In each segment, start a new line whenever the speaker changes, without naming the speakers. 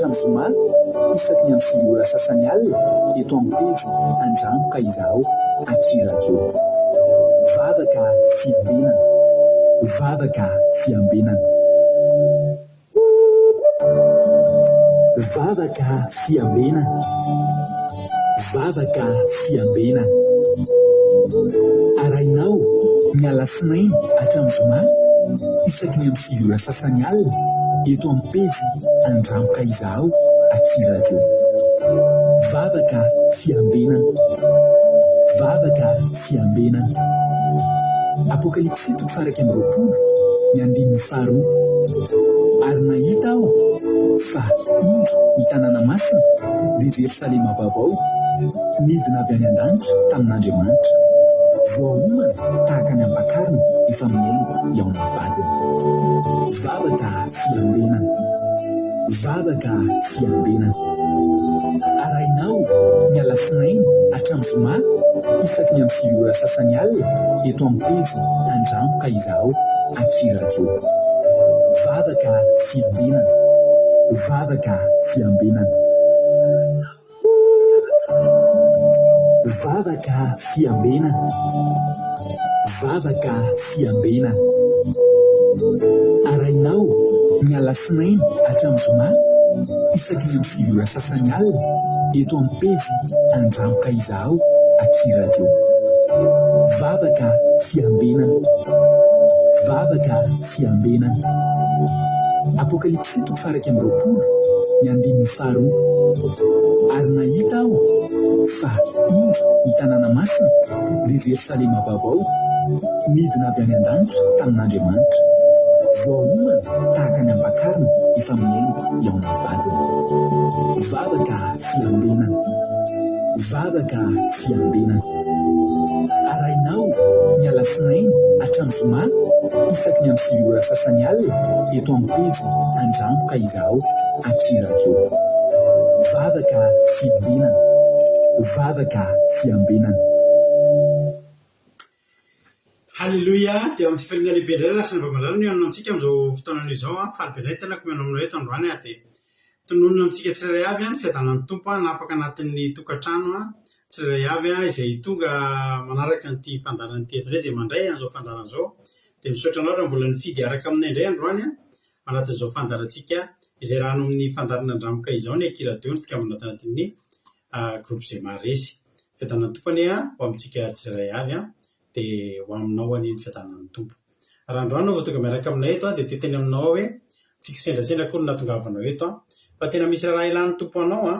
hatramin'ny zoma, isaky ny amin'ny 9 ora sasany alina, eto amin'ny pejy Andramo ka izahao, Aky Radio. Vavaka fiambenana. Vavaka fiambenana. Vavaka fiambenana. Vavaka fiambenana. Arahinao ny alatsinainy hatramin'ny zoma isaky ny amin'ny 9 ora sasany alina eto amin'ny pejy Andramo ka izahao aty radio. Vavaka fiambenana. Vavaka fiambenana. Apokalypsy toko faha 21, ny andininy faharoa. Ary nahita aho fa, indro, ny tanàna masina, dia Jerosalema vaovao, nidina avy any an-danitra tamin'Andriamanitra, voaomana tahaka ny ampakarina efa mihaingo hihaona vadiny. Vavaka fiambenana. Vavaka fiambenana. Arahinao ny alatsinainy hatramin'ny zoma isaky ny amin'ny 9 ora sasany alina eto amin'ny pejy Andramo ka izahao Aky Radio. Vavaka fiambenana. Vavaka fiambenana. Vavaka fiambenana. Vavaka fiambenana. Arahinao ny alatsinainy hatramin'ny zoma isaky ny amin'ny 9 ora sasany alina eto amin'ny pejy Andramo ka izahao aty radio. Vavaka fiambenana. Vavaka fiambenana. Apokalypsy toko faha 21, ny andininy faharoa. Ary nahita aho fa, indro, ny tanàna masina, dia Jerosalema vaovao, nidina avy any an-danitra tamin'Andriamanitra, voaomana tahaka ny ampakarina efa mihaingo hihaona vadiny. Vavaka fiambenana. Vavaka fiambenana. Arahinao ny alatsinainy hatramin'ny zoma isaky ny amin'ny 9 ora sasany alina eto amin'ny pejy Andramo ka izahao aty radio. Vavaka fiambenana. Vavaka fiambenana.
Haleloia! Dia amin'ny fifaliana lehibe indray lasa ny vamalala no hihaonana amintsika amin'izao fotoana izao an! Faly be indray ny tenako mihaona aminao eto androany an! Dia tononina amintsika tsirairay avy an ny fiadanan'ny Tompo an, hanapaka anatin'ny tokantrano an, tsirairay avy an, izay tonga manaraka an'ity fandaharana ity eto indray, izay mandray an'izao fandaharana izao. Dia misaotra anao raha mbola nifidy hiaraka aminay indray androany an, anatin'izao fandaharantsika izay raha any amin'ny fandaharana Andramoka izao ny Ankiradio ny mpikambana ato anatin'ny groupe izay maharesy. Fiadanan'ny Tompo anie ho amintsika tsirairay avy an! dia ho aminao anie ny fiadanan'ny Tompo. Raha androany ianao vao tonga miaraka aminay eto dia te hiteny aminao aho hoe tsy kisendrasendra akory no nahatongavanao eto fa tena misy raharaha ilan'ny Tompo anao an!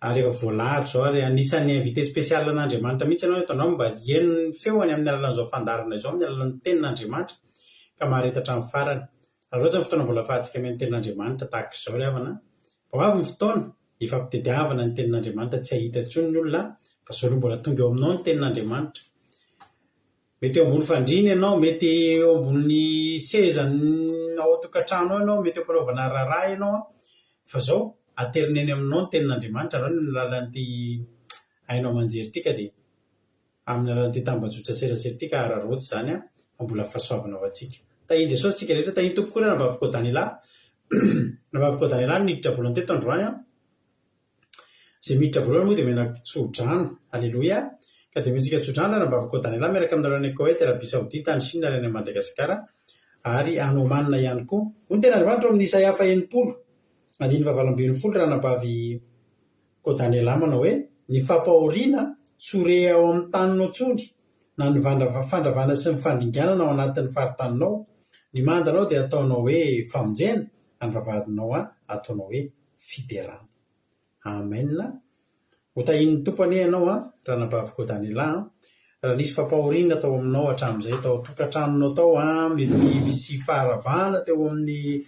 Ary efa voalahatra izao ary anisan'ny invité spécial an'Andriamanitra mihitsy ianao eto androany mba hihaino ny feony amin'ny alalan'izao fandaharana izao, amin'ny alalan'ny tenin'Andriamanitra ka mahareta hatramin'ny farany. Raha loatra ny fotoana mbola ahafahantsika mihaino ny tenin'Andriamanitra tahaka izao ry havana, vao avy ny fotoana Ifampitediavana ny tenin'Andriamanitra tsy hahita intsony ny olona fa zao aloha mbola tonga eo aminao ny tenin'Andriamanitra. Mety eo ambony fandriana ianao, mety eo ambony seza ao an-tokantrano ao ianao, mety eo am-panaovana raharaha ianao fa zao aterina eny aminao ny tenin'Andriamanitra raha ny lalan'ity haino aman-jery ity ka dia amin'ny alalan'ity tambajotra serasera ity ka araraoty izany an, fa mbola fahasoavana ho antsika. Tahian'i Jesosy isika rehetra, tahian'ny Tompo koa ry anabavy Kodanila. Anabavy Kodanila no niditra voalohany teto androany an. Izay miditra voalohany moa dia omena tso-drano. Aleloia. Ka dia omentsika tso-drano ry anabavy Kodanila miaraka aminareo any Koety, Arabia Saodita, any Chine ary any Madagasikara ary any Oman ihany koa. Hoy ny tenin'Andriamanitra ao amin'ny Isaia faha-60, andininy faha-18 ry anabavy Koa Daniela manao hoe, Ny fampahoriana tsy ho re ao amin'ny taninao intsony, na ny fandravana sy ny fandringanana ao anatin'ny faritaninao. Ny mandanao dia hataonao hoe famonjena, ary ny vavahadinao hataonao hoe fiderana. Amen. Ho tahian'ny Tompo anie ianao an, ranabaviko Daniela an. Raha nisy fampahoriana tao aminao hatramin'izay, tao an-tokantranonao tao an, mety misy faharavana teo amin'ny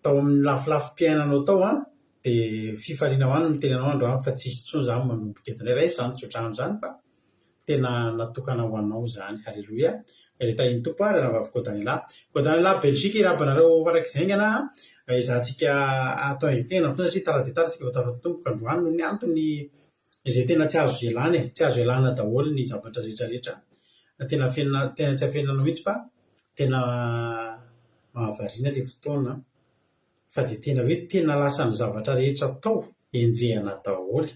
tao amin'ny lafilafim-piainanao tao an, Dia fifaliana ho ahy no miteny anao androany fa tsisy intsony izany manomboka eto indray. Raiso izany tsodrano izany fa tena natokana ho anao izany. Haleloia. Dia tahin'ny Tompo ary Ranavavy Kodanela. Kodanela Belgique irahaba anareo farak'izay haingana ezahantsika atao invité-na fotoana satria tara dia tara isika vao tafatomboka androany noho ny antony izay tena tsy azo ialana e. Tsy azo ialana daholo ny zavatra rehetra rehetra. Tena afenina tena tsy afenina anao mihitsy fa tena mahavariana ilay fotoana. Fa dia tena hoe tena lasa ny zavatra rehetra atao enjehina daholo.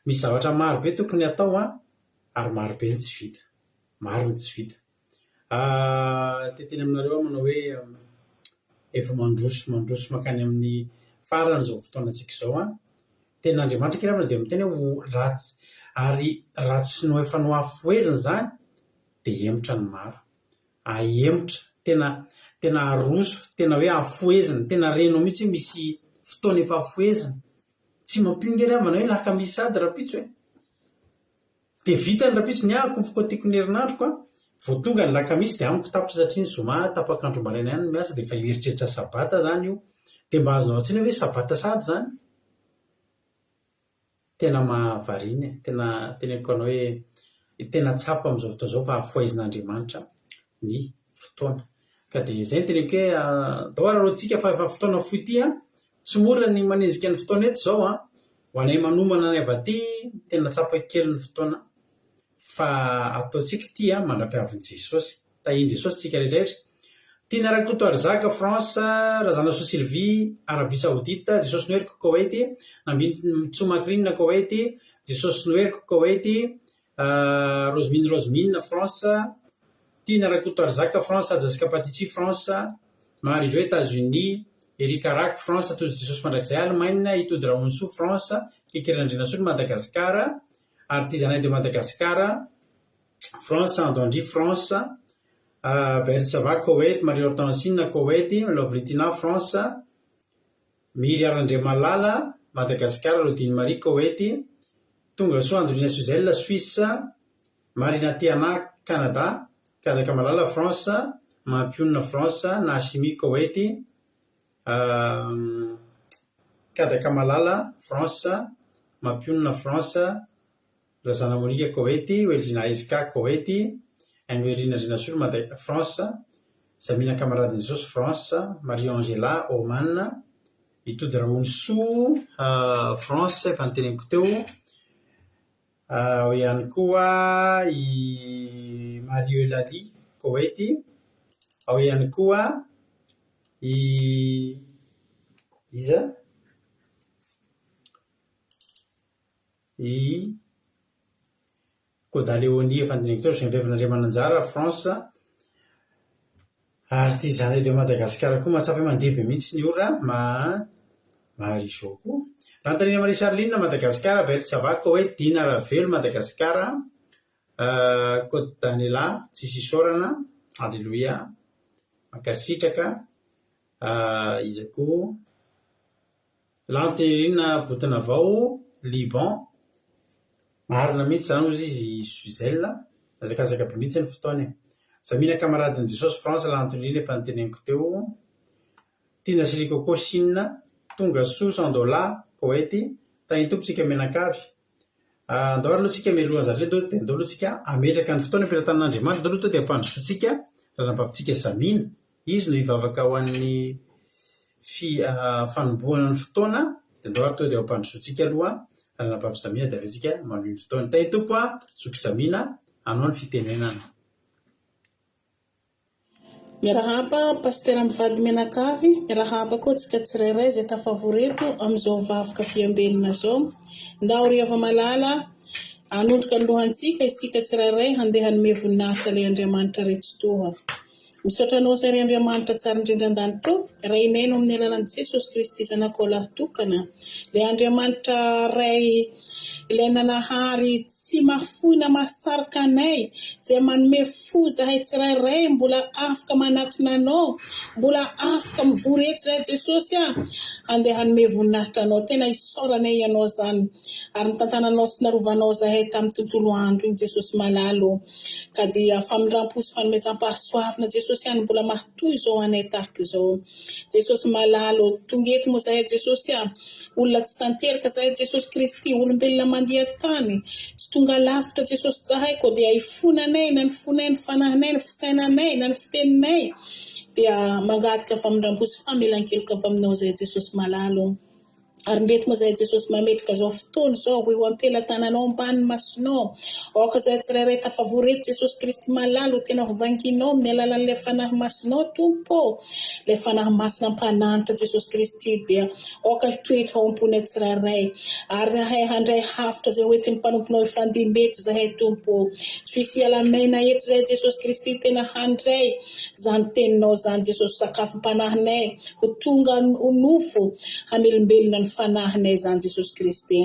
Misy zavatra maro be tokony hatao an, ary maro be ny tsy vita. Maro ny tsy vita. Te hiteny aminareo aho manao hoe efa mandroso mandroso mankany amin'ny farany izao fotoanantsika izao an. Tenin'Andriamanitra akia angamba dia miteny hoe ho ratsy ary raha tsy no efa nohafohezina izany dia hemotra ny maro. Ahemotra, tena tena aroso, tena hoe hafohezina, tena renao mihitsy hoe misy fotoana efa hafohezina. Tsy mampino nge ry havana hoe alakamisy sahady rahampitso e! Dia vita ny rahampitso, ny ahy akofoko tiako ny herinandroko an, vao tonga ny lakamisy dia amiko tapitra satria ny zoma tapak'andro maraina ihany no miasa dia efa hieritreritra sabata izany io. Dia mba azonao an-tsaina ve sabata sahady izany? Tena mahavariana e, tena teneniko anao hoe tena tsapa amin'izao fotoana izao fa hafohaizin'Andriamanitra ny fotoana. Ka dia izay no teneniko hoe andao araraotintsika fa efa fotoana fohy ity an, tsy mora ny manenjika ny fotoana eto izao an, ho anay manomana ny avy aty tena tsapako kely ny fotoana fa ataontsika ity an mandra-piavin'i Jesosy. Tahian'i Jesosy tsika rehetra rehetra. Tiana Rakotoarizaka, France, Razanasoa Sylvie, Arabie Saoudite, Jesosy Noheriko, Koweït, Nambinintsoa Macrine, Koweït, Jesosy Noheriko, Koweït, Rosemine Rosemine, France, Tiana Rakotoarizaka, France, Jessica Patici, France, Marie Jo, Etats-Unis, Eric Arrak, France, Tojo Jesosy Mandrakizay, Allemagne, Itody Rahonisoa, France, Kiki Randrianasolo, Madagascar, Artisanat de Madagascar, France, Andondry, France, Bert Sava, Koweït, Marie Hortensine, Koweït, Lovely Tina, France, Miry Randriamalala, Madagascar, Rodine Marie, Koweït, Tongasoa Andrina Suzelle, Suisse, Marina Tiana, Canada, Kadaka Malala, France, Mampionona, France, Nashimi, Koweït, Kadaka Malala, France, Mampionona, France, Razana Monica, Koety, Welzina SK, Koety, Haingoherina Andrianasolo, Mada, France, Zamina Camaradin'i Jesosy, France, Marie Angela, Oman, Itody Rahonisoa, France, efa noteneniko teo, ao ihany koa i Marie Eulalie, Koety, ao ihany koa i iza? I Koda Léonie efa nodinihiko teo, Geneviève Randriamananjara, France, ary ity izany eto Madagasikara koa mahatsapa hoe mandeha be mihitsy ny ora, Marie Jo koa. Rantanina Marie Charline, Madagasikara, Berthe Sava, Koweït, Dina Ravelo, Madagasikara, Côte Daniela, tsisy isaorana, Alléluia, mankasitraka, iza koa? Lanterina Botonavao, Liban, Marina mihitsy izany hozy izy Suzelle, Mihazakazaka be mihitsy ny fotoana e. Zamina Camaradin'i Jesosy, France, Lantonirina efa noteneniko teo, Tiana sy ry Coco, Chine, Tonga soa Sandola, Koety, Tahin'ny Tompo tsika mianakavy. Andao ary aloha tsika mialohan'ny zavatra rehetra dia andao aloha tsika hametraka ny fotoana am-pelatanan'Andriamanitra, andao aloha tonga dia ampandrosoantsika ranabavintsika Zamina. Izy no hivavaka ho an'ny fi fanombohana ny fotoana, dia andao ary tonga dia ampandrosoantsika aloha Ranabavy Zamina dia avy eo tsika manohy ny fotoana. Tahin'ny Tompo a, Zoky Zamina, anao ny fitenenana.
Miarahaba Pasitera mivady mianakavy, miarahaba koa antsika tsirairay izay tafavory eto amin'izao vavaka fiambelona izao. Ndao ry hava-malala hanondroka ny lohantsika isika tsirairay handeha hanome voninahitra ilay Andriamanitra Ray Tsitoha. Misaotra Anao izay ry Andriamanitra tsara indrindra an-danitra ô, Rainay no amin'ny alalan'i Jesosy Kristy Zanakao Lahitokana, ilay Andriamanitra Ray, ilay Nanahary tsy mahafoy na mahasarika anay, izay manome fo izahay tsirairay mbola afaka manatona Anao, mbola afaka mivory eto izahay Jesosy a, handeha hanome voninahitra Anao, tena isaoranay Ianao izany, ary nitantananao sy narovanao izahay tamin'ny tontolo andro iny Jesosy malala ô. Ka dia famindrampo sy fanomezam-pahasoavana Jesosy ihany mbola mahatoy izao anay tahaka izao. Jesosy malala ô, tonga eto moa zahay Jesosy a, olona tsy tanteraka zahay Jesosy Kristy, olombelona mandia tany, tsy tonga lavitra Jesosy zahay koa dia ifonanay na ny fonay, ny fanahinay, ny fisainanay, na ny fiteninay dia mangataka famindrampo sy famelan-keloka avy aminao zahay Jesosy malala ô. Ary mety moa izahay Jesosy mametraka izao fotoana izao ho eo am-pelatananao ambany masonao. Aoka izahay tsirairay tafavory eto Jesosy Kristy malala ho tena ho vanginao amin'ny alalan'ilay Fanahy Masinao Tompo ô. Ilay Fanahy Masina mpananatra Jesosy Kristy dia aoka hitoetra ao am-ponay tsirairay. Ary zahay handray hafatra izay ho entin'ny mpanomponao hifandimby eto izahay Tompo ô. Tsy hisy hiala maina eto izahay Jesosy Kristy tena handray izany teninao izany Jesosy sakafom-panahinay. Ho tonga ho nofo hamelombelona ny fanahinay izany Jesosy Kristy.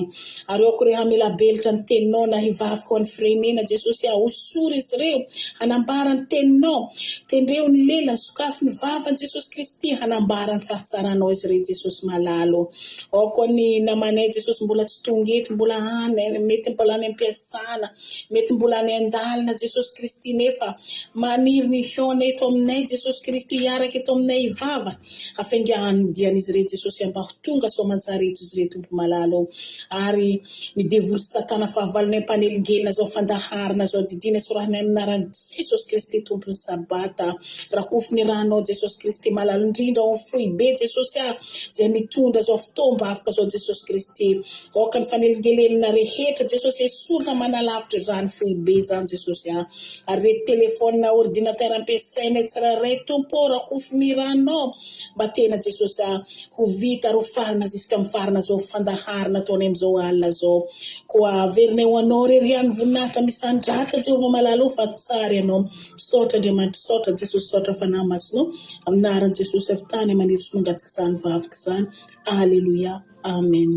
Ary aoka ireo hamelabelitra ny Teninao na hivavaka ho an'ny firenena Jesosy ah, hosory izy ireo hanambara ny Teninao. Tendreo ny lelany, sokafy ny vavany Jesosy Kristy hanambara ny fahatsaranao izy ireo Jesosy malala o. Aoka ny namanay Jesosy mbola tsy tonga eto, mbola any, mety mbola any am-piasana. Mety mbola any an-dalana Jesosy Kristy nefa maniry ny hihaona eto aminay Jesosy Kristy hiaraka eto aminay hivava hafaingahan'ny dian'izy ireo Jesosy mba ho tonga soamantsara eto izy ireo Tompo malala o ary ny devoly sy satana fahavalonay mpanelingelina zao fandaharana zao didiana sorahinay amin'ny anaran'i Jesosy Kristy Tompon'ny Sabata rakofy ny ranao Jesosy Kristy malala indrindra ao amin'ny foibe Jesosy ah zay mitondra zao fotoam-bavaka zao Jesosy Kristy Aoka ny fanelingelenina rehetra Jesosy esorina manalavitra izany foibe izany Jesosy a! Ary reto telephone ordinateur ampiasainay tsirairay Tompo ô rakofy ny ranao mba tena Jesosy a! Ho vita ary ho farana ziskamin'ny farana zao fandaharana ataonay amin'izao alina zao koa averinay ho anao rery ihany voninahitra misandratra Jehovah malala ô fa tsara ianao misaotra Andriamanitra misaotra Jesosy misaotra Fanahy Masinao amin'ny anaran'i Jesosy avy tany maniry sy mangataka izany vavaka izany Aleloia. Amen.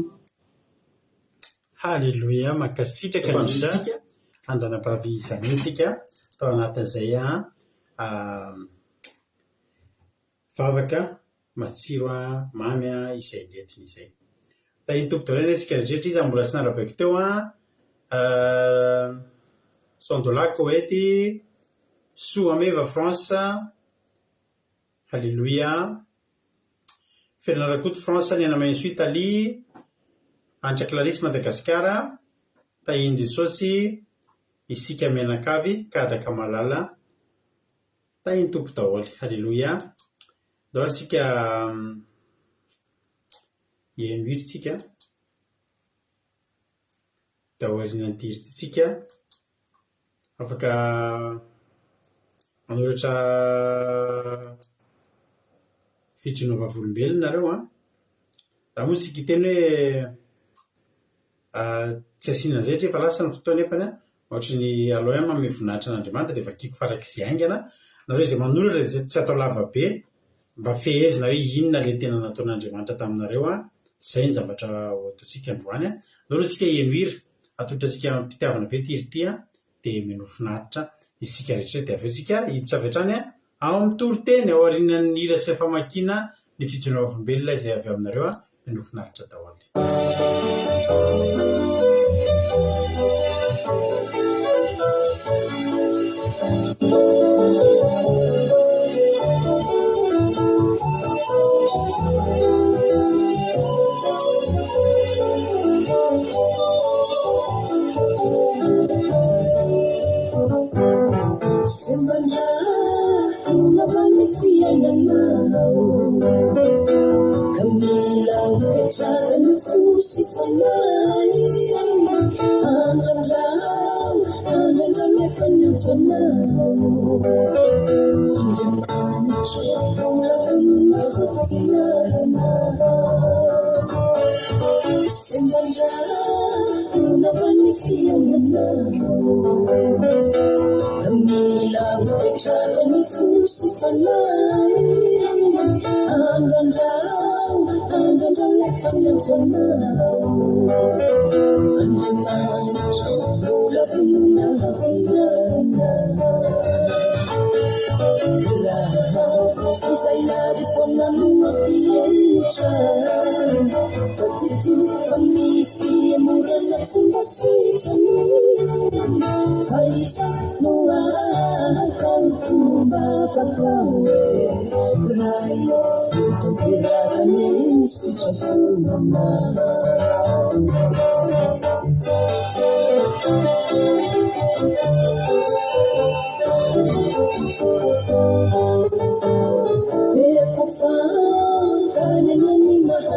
Haleloia mankasitraka indrindra andranabavy Jeanine tsika tao anatin'izay vavaka matsiro mamy izay nentiny izay. Tahin'ny Tompo daholo anie tsika rehetra iza mbola tsy narabaiko teo an Sandola Koety Soameva France Haleloia. Ferdinand Rakoto France Niana Mahensoa Italie Antra Clarisse Madagasikara Tahian'i Jesosy isika mianakavy Kadaka malala Tahian'ny Tompo daholo Haleloia Ndao ary tsika hihaino hira tsika Dia aorianan'ity hira ity tsika Afaka manoratra fijoroana vavolombelona nareo an! Za moa tsy hiteny hoe tsy asiana an'izay satria efa lasa ny fotoana nefany an, ohatry ny aleo ihany manome voninahitra an'Andriamanitra dia vakiko farak'izay haingana. Nareo izay manoratra dia tsy atao lava be, mba fehezina hoe inona ilay tena nataon'Andriamanitra taminareo an, izay ny zavatra ho ataontsika androany an. Aleo aloha tsika heno hira. Atolotra antsika amim-pitiavana be ity hira ity an, dia minoa finaritra isika rehetra dia avy eo tsika hiditra avy hatrany ao amin'ny toriteny ao aorianan'ny hira sy famakiana ny fijoroana vavolombelona izay avy aminareo an, minoa finaritra daholo.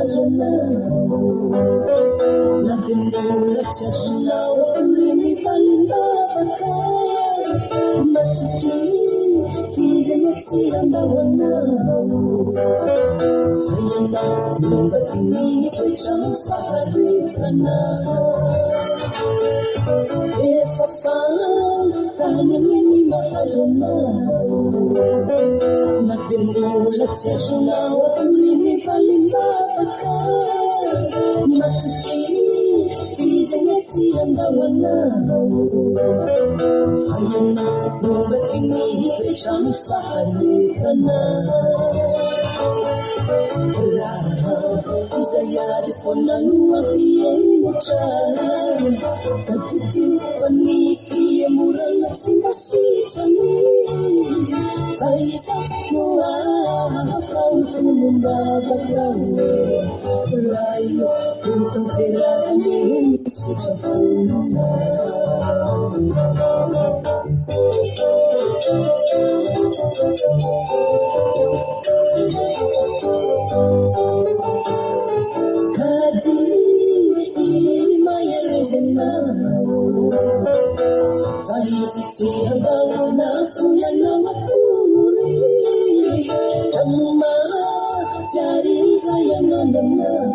mahazo anao Na dia mbola tsy azonao akory ny valim-bavaka Matokia f'izy anie tsy handao anao Fa ianao no mba tia ny hitoetra amin'ny faharetana Efa fantany anie ny mahazo anao Na dia mbola tsy azonao akory ny valim-bavaka Matokia f'izy anie tsy handao anao Fa ianao no mba tia ny hitoetra amin'ny faharetana Raha izay ady foana no hampihemotra Tadidio fa ny fihemorana tsy mba sitrany Fa izaho no afaka ho tonom-bavaka hoe Ray ô, ho tanteraka anie ny sitraponao. Kajy mahereza ianao Fa izy tsy handao na hafoy anao akory Tano mafy ary izay anananao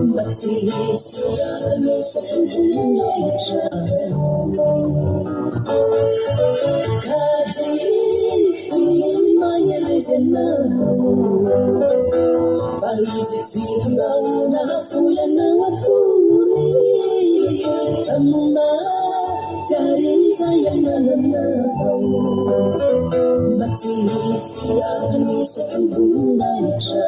Mba tsy hisy hanisa voninahitra Kajy mahereza ianao Fa izy tsy handao na hafoy anao akory Tano mafy ary izay anananao Mba tsy hisy hanisa voninahitra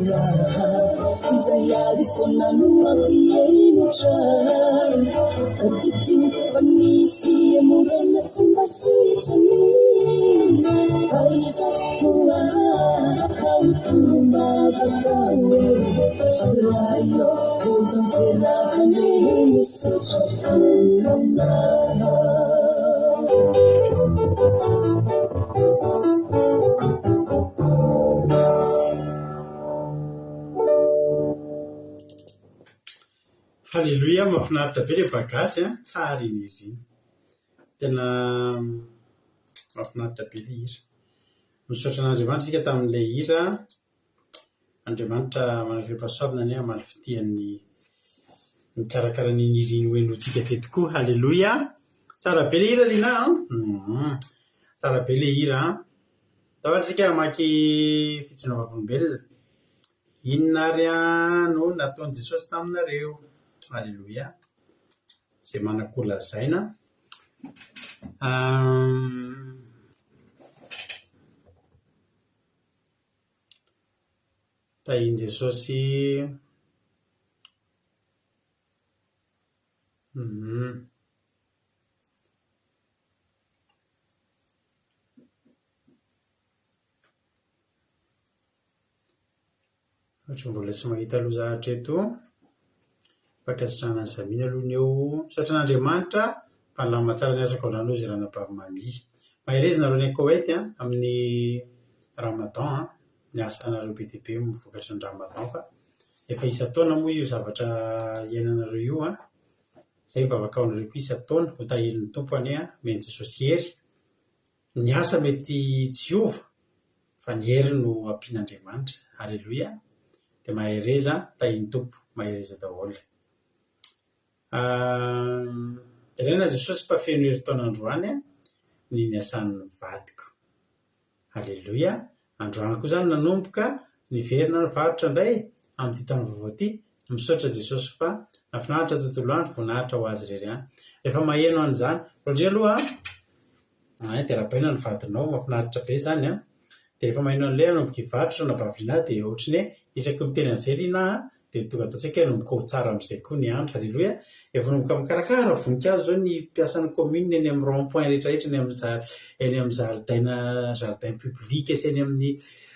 Raha izay ady foana no hampihemotra Tadidio fa ny fihemorana tsy mba sitrany Fa izaho no afaka ho tonom-bavaka hoe Ray ô, ho tanteraka anie ny sitraponao.
Haleloia, mahafinaritra be ilay bagasy an, tsara iny hira iny. Tena mahafinaritra be ilay hira. Misaotra an'Andriamanitra isika tamin'ilay hira. Andriamanitra manak'ireo-pahasoavana anie hamaly fitia ny mikarakara an'iny hira iny ho henointsika teto koa. Haleloia! Tsara be ilay hira Rinah an! Tsara be ilay hira an! Ndao ary isika hamaky fijoroana vavolombelona. Inona ary no nataon'i Jesosy taminareo? Aleloia. Izay manan-ko lazaina. Tahin'i Jesosy. Ohatry ny mbola tsy mahita loza hatreto. Fankasitrahana an'i Zamina aloha ny eo. Misaotra an'Andriamanitra fa nilamina tsara ny asako androany hoy izy ranabavy Mamie. Mahereza nareo any Koety an, amin'ny Ramadan an, ny asanareo be dia be vokatry ny Ramadan fa efa isan-taona moa io zavatra iainanareo io an. Izay mivavaka ho anareo koa isan-taona, ho tahirin'ny Tompo anie an, omen'i Jesosy hery. Ny asa mety tsy hiova fa ny hery no ampian'Andriamanitra. Aleloia! Dia mahereza, tahin'ny Tompo, mahereza daholo. Deraina Jesosy fa feno herintaona androany ny niasan'ny vadiko. Aleloia! Androany koa izany nanomboka niverina nivarotra indray amin'ity taona vaovao ity. Misaotra Jesosy fa nahafinaritra ny tontolo andro, voninahitra ho Azy irery ihany. Rehefa maheno an'izany, Roger aloha an, hay dia arahabaina ny vadinao, mahafinaritra be izany an. Dia rehefa maheno an'ilay hanomboka hivarotra ranabavy Lina dia ohatran'ny hoe isaky ny miteny an'izay Lina an, Dia tonga ato an-tsaiko hoe hanomboka ho tsara amin'izay koa ny andro. Aleloia! Efa manomboka mikarakara voninkazo izao ny mpiasan'ny commune eny amin'ny rond point rehetra rehetra, eny amin'ny za- eny amin'ny zaridaina jardin public sy eny amin'ny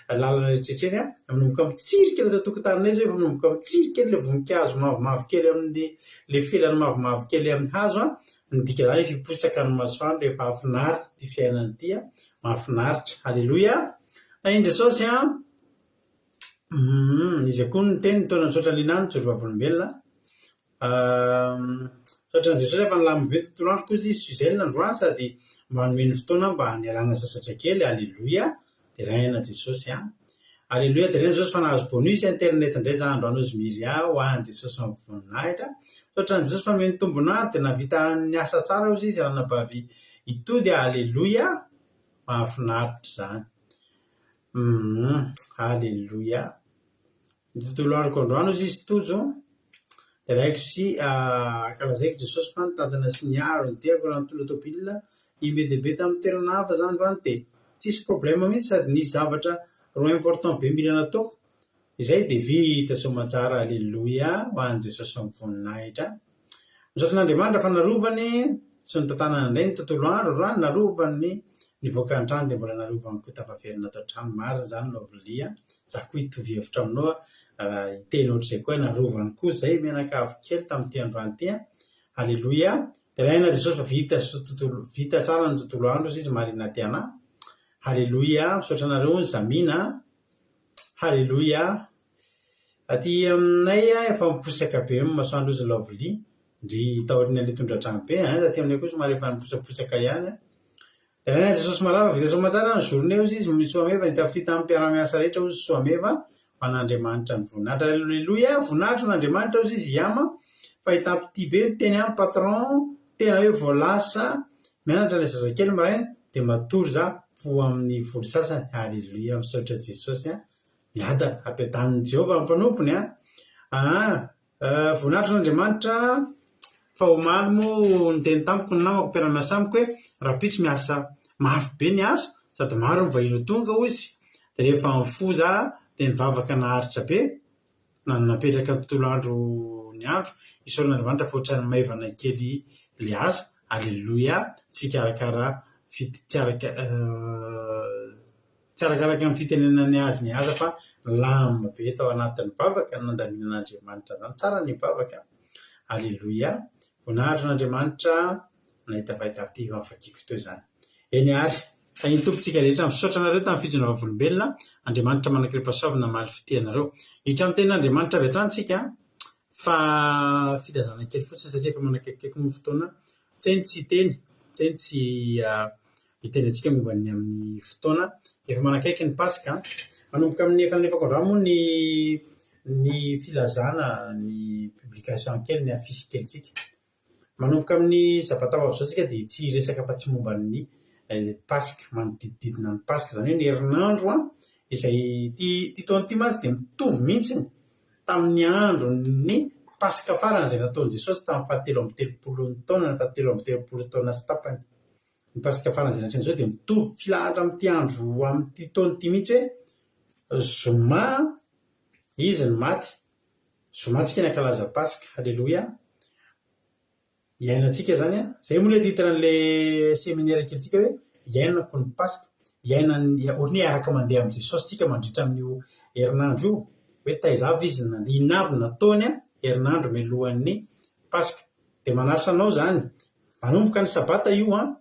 lalana rehetra rehetra eny an. Manomboka mitsiry kely ato an-tokotaninay izao efa manomboka mitsiry kely ilay voninkazo mavomavo kely amin'ny ilay felany mavomavo kely amin'ny hazo an. Ny dikan'izany efa hiposaka ny masoandro, efa hahafinaritra ity fiainana ity an. Mahafinaritra. Aleloia! Tahin'i Jesosy an! Izy koa no niteny, nitaona misaotra an'i Lina nijoro vavolombelona. Misaotra an'i Jesosy fa nilamina be tontolo andro koa izy Suzelle androany sady mba nomeny fotoana mba nialana sasatra kely. Aleloia! Deraina Jesosy an! Aleloia deraina Jesosy fa nahazo bonus internet indray za androany hozy Myria ho an'i Jesosy ny voninahitra. Misaotra an'i Jesosy fa nomeny tombon'andro dia nahavita ny asa tsara hozy izy ranabavy Itody a! Aleloia! Mahafinaritra izany. Humm Aleloia. Ny tontolo androko androany hozy izy Tojo dia raiko sy ankalazaiko Jesosy fa nitantana sy niaro ny diako raha nitondra tôbila iny be dia be tamin'ny toerana hafa za androany dia tsisy problème mihitsy sady nisy zavatra roa important be mila nataoko izay dia vita soamatsara Aleloia ho an'i Jesosy ny voninahitra. Misaotra an'Andriamanitra fa narovany sy notantanany indray ny tontolo andro androany, narovany nivoaka ny trano dia mbola narovany koa tafaverina ato an-trano, marina izany Lovely a, za koa hitovy hevitra aminao hiteny ohatr'izay koa hoe narovany koa izay mianakavy kely tamin'ity androany ity a, Aleloia, deraina Jesosy fa vita soa tontolo, vita tsara ny tontolo andro hozy izy Marina Tiana, Aleloia, misaotra anareo ny Zamina a, Haleloia. Aty aminay efa miposaka be ny masoandro hozy Lovely, ndry taorian'ilay tondra-drano be an, taty aminay koa somary efa niposaposaka ihany an. Deraina Jesosy Malala, vita soamantsara ny journée hozy izy, ny Soameva nitafitia tamin'ny mpiara-miasa rehetra hozy Soameva, ho an'Andriamanitra ny voninahitra. Aleloia, voninahitra ho an'Andriamanitra hozy izy Yama, fa hitampitia be miteny aminy patron, tena hoe vao lasa mianatra ilay zazakely maraina dia matory za fo amin'ny volo sasany, aleloia misaotra Jesosy an. Miadana, ampiadanin'i Jehovah ny mpanompony an! Aa, voninahitry an'Andriamanitra fa omaly moa niteny tamiko ny namako mpiara-miasa amiko hoe rahampitso miasa mafy be ny asa sady maro ny vahiny ho tonga hozy dia rehefa nifoha za dia nivavaka naharitra be na napetraka ny tontolo andro ny andro isaorana Andriamanitra fa ohatran'ny maivana kely ilay asa, aleloia, tsy hikarakara tsy araka Tsy arakaraka ny fitenenany azy ny aza fa nilamina be tao anatin'ny vavaka no nandaminan'Andriamanitra izany. Tsara ny mivavaka. Aleloia. Voninahitra an'Andriamanitra nahita fahitako ity vavakiko teo izany. Eny ary, tahin'ny Tompo tsika rehetra. Misaotra anareo tamin'ny fijoroana vavolombelona. Andriamanitra manan-karem-pahasoavana namaly fitia anareo. Hiditra amin'ny tenin'Andriamanitra avy hatrany tsika fa filazana kely fotsiny satria efa manakaikikaiky moa ny fotoana. Teny tsy hiteny, teny tsy hiteny antsika momba ny amin'ny fotoana efa manakaiky ny Paska. Manomboka amin'ny efa nalefako androany moa ny ny filazana ny publication kely, ny affiche kelintsika. Manomboka amin'ny sabata ho avy izao isika dia tsy hiresaka afa-tsy momba ny Paska, manodidididina ny Paska, izany hoe ny herinandro izay ity ity taona ity mantsy dia mitovy mihitsy tamin'ny andron'ny Paska farany izay nataon'i Jesosy tamin'ny fahatelo amby telopolo taonany, fahatelo amby telopolo taona sy tapany. Ny Paska farany izay natrehiny izao dia mitovy filahatra amin'ity andro amin'ity taona ity mihitsy hoe zoma izy no maty. Zoma tsika ny hankalaza Paska. Aleloia. Iainantsika izany an. Izay moa ilay titre an'ilay seminera kelintsika hoe iainako ny Paska. Iainan'ny, ohatran'ny hoe hiaraka mandeha amin'i Jesosy tsika mandritra an'io herinandro io. Hoe taiza avy izy no nandeha, inona avy no nataony herinandro mialohan'ny Paska. Dia manasa anao izany Manomboka ny sabata io an,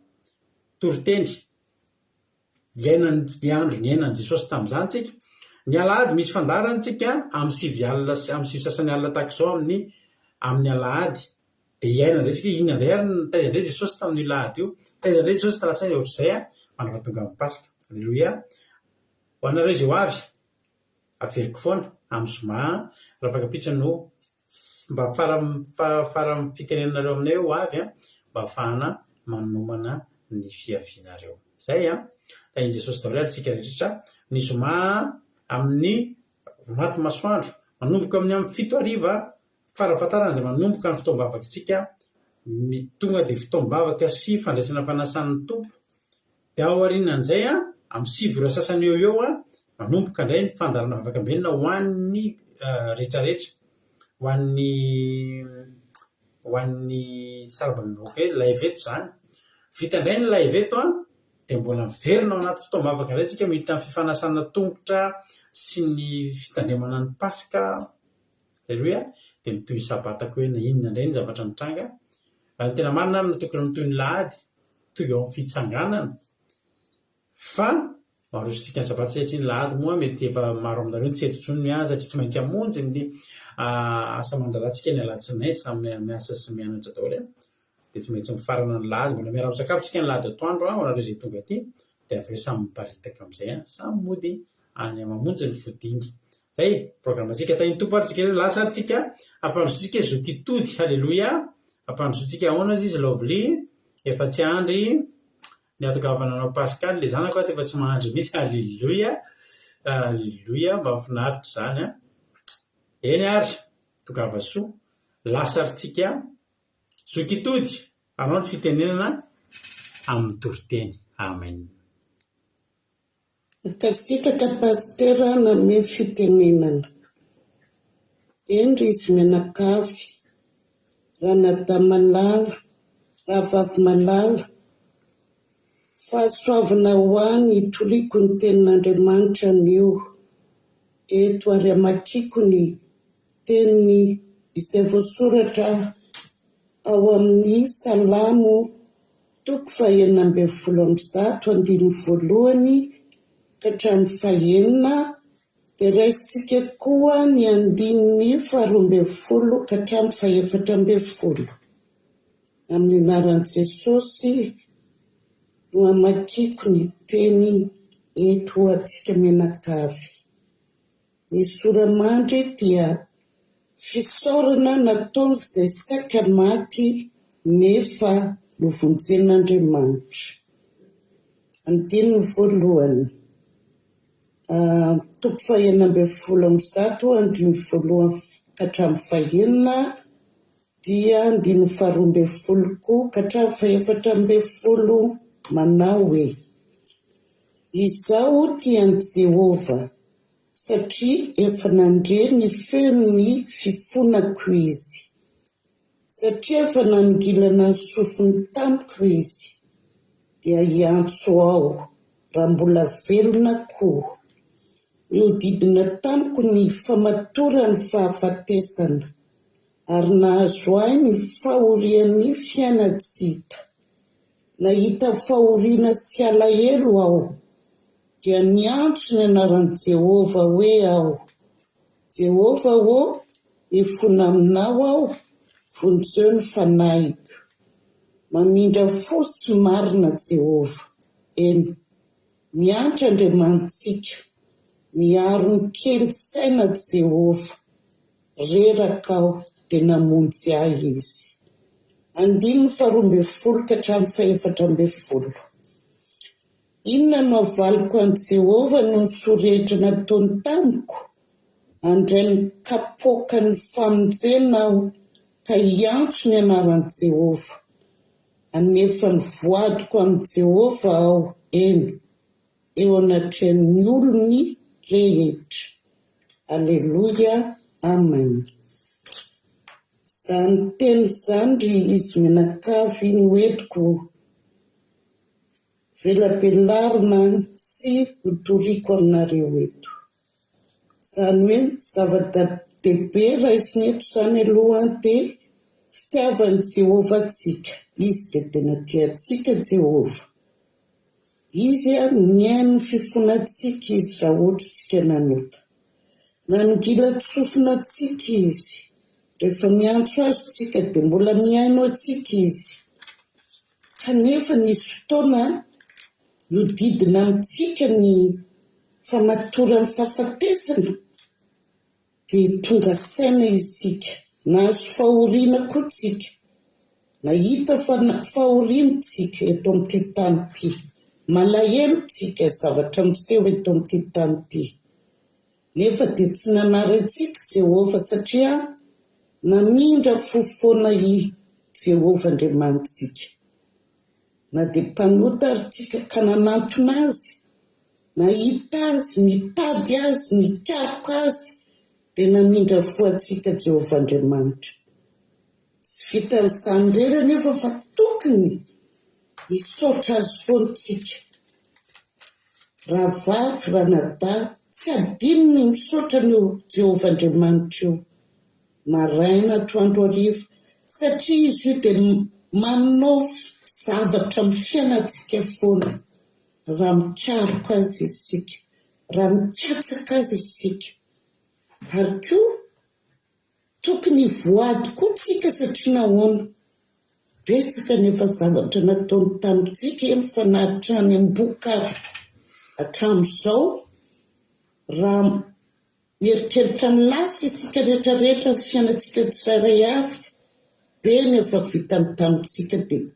toriteny, iainan'ny andro niainan'i Jesosy tamin'izany tsika. Ny alahady misy fandaharana tsika amin'ny sivy alina sy amin'ny sivy sasany alina tahaka izao amin'ny amin'ny alahady. Dia hiaina indray tsika, inona indray ary ny taiza indray Jesosy tamin'io alahady io, taiza indray Jesosy tamin'ny alatsinainy, ohatr'izay an, mandra-pahatonga amin'ny Paska. Aleloia. Ho anareo izay ho avy. Averiko foana, amin'ny zoma rafakampitso no mba faran'ny fitenenanareo aminay hoe ho avy an, mba ahafahana manomana ny fiavianareo. Izay an! Tahian'i Jesosy daholo ary isika rehetra. Ny zoma amin'ny maty masoandro, manomboka amin'ny amin'ny fito hariva farafahatarany dia manomboka ny fotoam-bavakitsika, tonga dia fotoam-bavaka sy fandraisana fanasan'ny Tompo Dia aorianan'izay, amin'ny sivy ora sasany eo ho eo, manomboka indray ny fandaharana vavakambelona ho an'ny rehetrarehetra, ho an'ny ho an'ny sarambabem-bahoaka hoe live eto izany. Vita indray ny live eto dia mbola miverina ao anaty fotoam-bavaka indray isika miditra amin'ny fifanasana tongotra sy ny fitandremana ny Paska. Aleloia! Dia mitohy sabata koa hoe na inona indray ny zavatra mitranga. Raha ny tena marina ary no tokony mitohy ny lahady, toy eo amin'ny fitsanganana fa Arosotsika ny sabata satria ny lahady moa mety efa maro aminareo no tsy eto intsony ny ahy satria tsy maintsy hamonjy ny asa aman-draharahantsika ny alatsinainy, samy miasa sy mianatra daholo e. Dia tsy maintsy mifarana ny lahady, mbola miara-misakafo tsika ny lahady atoandro ho anareo izay tonga aty, dia avy eo samy miparitaka amin'izay, samy mody any mamonjy ny fodiany. Zay e, programme-ntsika. Tahin'ny Tompo ary tsika rehetra, lasa ary tsika, ampandrosoantsika zoky tody, haleloia, ampandrosoantsika ahoana hozy izy Lovely, efa tsy andry, Ny hatongavana anao Pascal le zanako ato efa tsy mahandry mihitsy Alléluia Alléluia mahafinaritra izany an! Eny ary tongava soa lasa ry tsika zoky tody anao ny fitenenana amin'ny toriteny Amen.
Mankasitraka Pasitera nanome fitenenana. Hendry izy mianakavy, Ranadahy malala, Rahavavy malala. Fahasoavana ho ahy ny hitoriako ny tenin'Andriamanitra anio eto ary hamakiako ny teniny izay voasoratra ao amin'ny Salamo Toko fahenina ambin'ny folo amby zato andininy voalohany ka hatramin'ny fahenina dia raisintsika koa ny andininy faharoa ambin'ny folo ka hatramin'ny fahefatra ambin'ny folo. Amin'ny anaran'i Jesosy no hamakiako ny teny eto ho antsika mianakavy. Ny sora-mandry dia fisaorana nataon'izay saika maty nefa novonjen'Andriamanitra. Andininy voalohany, toko fahenina ambin'ny folo amby zato, andininy voalohany ka hatramin'ny fahenina, dia andininy faharoa ambin'ny folo koa ka hatramin'ny fahefatra ambin'ny folo, manao hoe, Izaho tia an'i Jehovah, satria efa nandre ny feon'ny fifonako izy. Satria efa nanongilana ny sofiny tamiko izy, dia hiantso aho, raha mbola velona koa. Nihodidina tamiko ny famatoran'ny fahafatesana, ary nahazo ahy ny fahorian'ny fiainan-tsy hita. Nahita fahoriana sy alahelo aho, dia niantso ny anaran'i Jehovah hoe aho, Jehovah ô, mifona aminao aho, vonjeo ny fanahiko. Mamindra fo sy marina Jehovah, eny, miantra Andriamanitsika, miaro ny kely saina Jehovah. Reraka aho dia namonjy ahy Izy. Andininy faharoa ambin'ny folo ka hatramin'ny fahefatra ambin'ny folo. Inona no havaliko an'i Jehovah noho ny soa rehetra nataony tamiko? Handray ny kapoakan'ny famonjena aho ka hiantso ny anaran'i Jehovah. Hanefa ny voadiko amin'i Jehovah aho, eny, eo anatrehan'ny olony rehetra. Aleloia Amen. Izany teny izany ry izy mianakavy no entiko velabelarina sy hotoriko aminareo eto. Izany hoe zava-dehibe raisina eto izany aloha dia fitiavan'i Jehovah antsika. Izy dia tena tia antsika Jehovah. Izy nihaino ny fifonantsika Izy raha ohatra tsika nanota. Nanongilan-tsofina antsika Izy. Rehefa miantso Azy tsika dia mbola mihaino antsika Izy. Kanefa nisy fotoana nodidina amintsika ny famatoran'ny fahafatesana. Dia tonga saina isika. Nahazo fahoriana koa tsika. Nahita fahoriana tsika eto amin'ity tany ity. Malahelo tsika zavatra miseho eto amin'ity tany ity. Nefa dia tsy nanary antsika Jehovah satria namindra fo foana i Jehovah Andriamanitsika. Na dia mpanota ary tsika ka nanantona Azy, Nahita azy, nitady azy, nikaroka azy, dia namindra fo antsika Jehovah Andriamanitra. Tsy vitan'izany irery anefa fa tokony hisaotra azy foana isika. Rahavavy, ranadahy, tsy adino ny misaotra an'io Jehovah Andriamanitra io, maraina, atoandro, hariva, satria izy io dia manao zavatra amin'ny fiainantsika foana. raha mikaroka Azy isika, raha mikatsaka Azy isika. Ary koa tokony hivoady koa tsika satria nahoana? Betsaka ny efa zavatra nataony tamintsika eny fa na hatrany am-bohoka ary hatramin'izao raha mieritreritra ny lasa isika rehetra rehetra ny fiainantsika tsirairay avy, be ny efa vitany tamintsika dia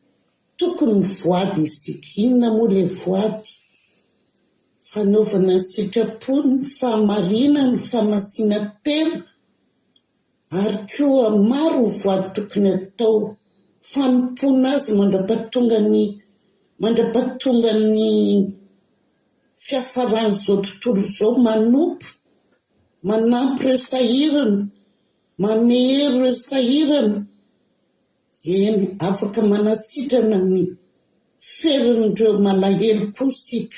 tokony mivoady isika. Inona moa ilay voady? Fanaovana ny sitrapony, ny fahamarinana, ny fahamasinan-tena ary koa maro ny voady tokony atao, fanompoana azy mandra-pahatonga ny mandra-pahatonga ny fiafaran'izao tontolo izao, manompo, manampy ireo sahirana, manome hery ireo sahirana. Eny, afaka manasitrana ny ferin'ireo malahelo koa isika,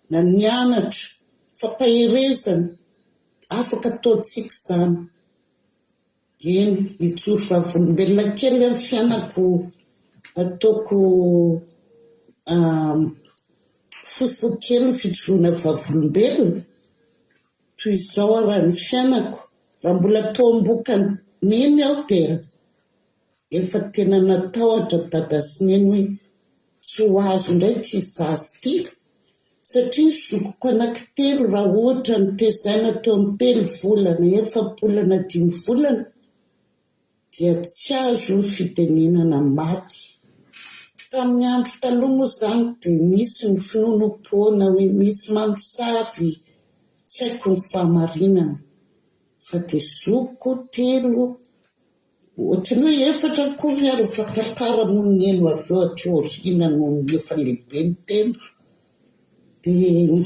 na ny anatra, fampaherezana, afaka ataontsika izany. Eny, hijoro vavolombelona kely amin'ny fiainako, ataoko fohifohy kely ny fijoroana vavolombelona. Toy izao aho raha ny fiainako, raha mbola tao am-bohoka neny aho dia efa tena natahotra dada sy neny hoe tsy ho azo indray ity zaza ity satria ny zokiko anankitelo raha ohatra notezaina teo amin'ny telo volana, efa-bolana, dimy volana dia tsy azo fitenenana maty. Tamin'ny andro taloha moa izany dia nisy ny finoanoam-poana hoe misy mamosavy, tsy haiko ny fahamarinana fa dia zokiko telo, ohatran'ny hoe efatra akory ary fa tantara moa ny heno avy eo aty aoriana nony efa lehibe ny tena dia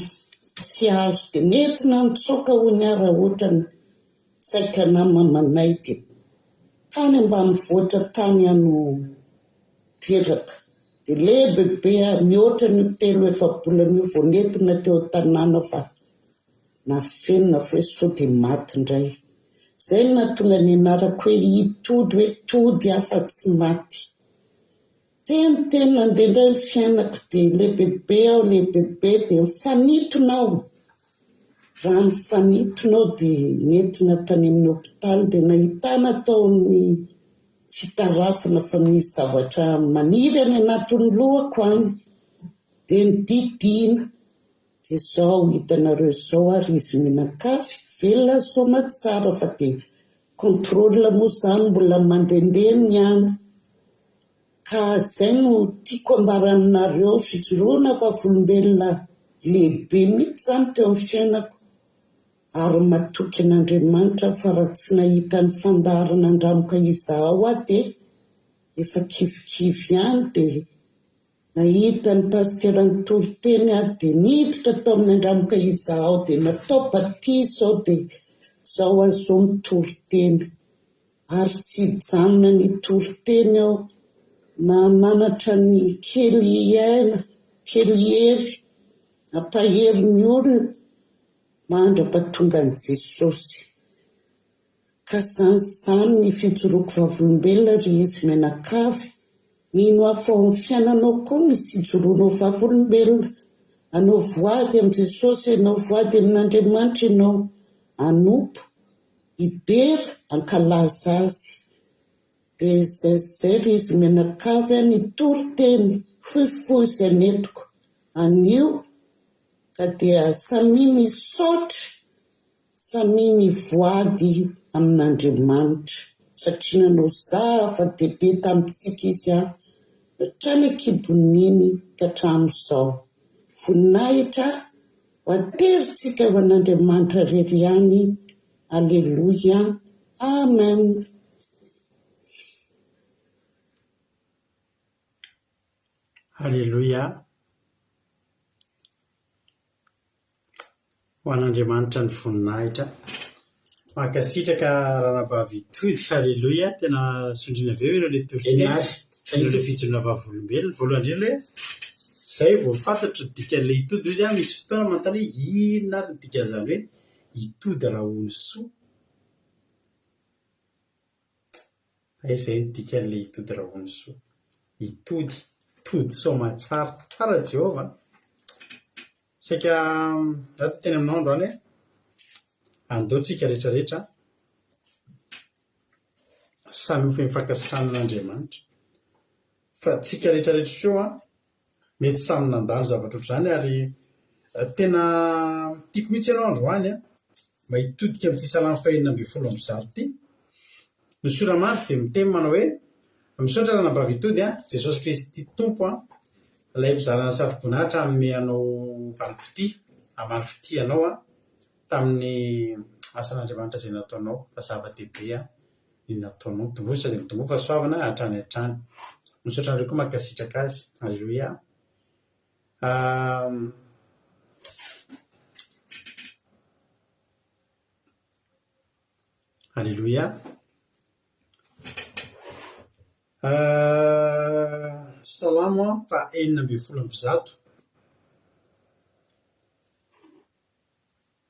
tsy azo dia nentina nitsoaka hono aho raha ohatra ny Saika namamanay dia tany ambanivohitra tany aho no teraka. Dia lehibebe aho, mihoatra an'io telo efa-bolana io vao nentina teo an-tanàna fa nafenina fa hoe sao dia maty indray. Izay no nahatonga ny anarako hoe Itody hoe tody aho fa tsy maty. Teny teny nandeha indray ny fiainako dia lehibebe aho lehibebe dia nifanintona aho. Raha nifanintona aho dia nentina tany amin'ny hopitaly dia nahitana tao amin'ny fitarafana fa misy zavatra maniry any anatin'ny lohako any. Dia nodidiana. Dia izao hitanareo izao ary izy mianakavy velona soamatsara fa dia contrôle moa izany mbola mandehandeha ny any. Ka izay no tiako ambara aminareo, fijoroana vavolombelona lehibe mihitsy izany teo amin'ny fiainako ary matoky an'Andriamanitra aho fa raha tsy nahita ny fandaharana Andramoka Izahao aho dia efa kivikivy ihany dia Nahita ny pasitera nitory teny aho dia niditra tao amin'ny Andramoka Izahao dia natao batisa aho dia izao aho izao mitory teny ary tsy hijanona ny hitory teny aho na hananatra ny kely aina, kely hery, hampahery ny olona mandra-pahatongan'i Jesosy. Ka zany zany ny fijoroako vavolombelona ry izy mianakavy, mino aho fa ao amin'ny fiainanao koa misy ijoroanao vavolombelona, anao voady amin'i Jesosy ianao, voady amin'Andriamanitra ianao, hanompo, hidera, hankalaza Azy. Dia izay sy izay ry izy mianakavy a, nitory teny fohifohy izay nentiko anio ka dia samia misaotra Samia mivoady amin'Andriamanitra, satria nanao zava-dehibe tamintsika Izy hatrany an-kibon'Neny ka hatramin'izao. Voninahitra ho aterintsika ho an'Andriamanitra irery ihany. Aleloia. Amen.
Aleloia. Ho an'Andriamanitra ny voninahitra. Mankasitraka ranabavy Tody, Aleloia, tena sondriana be ireo ilay toriteny. Iny ilay fijoroana vavolombelona. Voalohany indrindra hoe izay vao fantatro ny dikan'ilay Itody hoy izy aho, misy fotoana manontany hoe inona ary ny dikan'izany hoe Itody Rahonisoa. Hay izay ny dikan'ilay Itody Rahonisoa. Itody, tody soamatsara. Tsara Jehovah an! Saika za te hiteny aminao androany hoe andao tsika rehetra rehetra samy ho feno fankasitrahana an'Andriamanitra. Fa tsika rehetra rehetra teo an, mety samy nandalo zavatra ohatr'izany ary tena tiako mihitsy ianao androany an, mba hitodika amin'ity salamo faha-116 ity. Ny sora-mandry dia miteny manao hoe, Misaotra ranabavy Itody an, Jesosy Kristy Tompo an, ilay mpizara ny satroboninahitra hanome anao valim-pitia, hamaly fitia anao an, tamin'ny asan'Andriamanitra izay nataonao, fa zava-dehibe an, ny nataonao. Mitomboa sady mitomboa fahasoavana hatrany hatrany. Misaotra anareo koa mankasitraka azy. Aleloia. Aleloia. Salamo faha 116.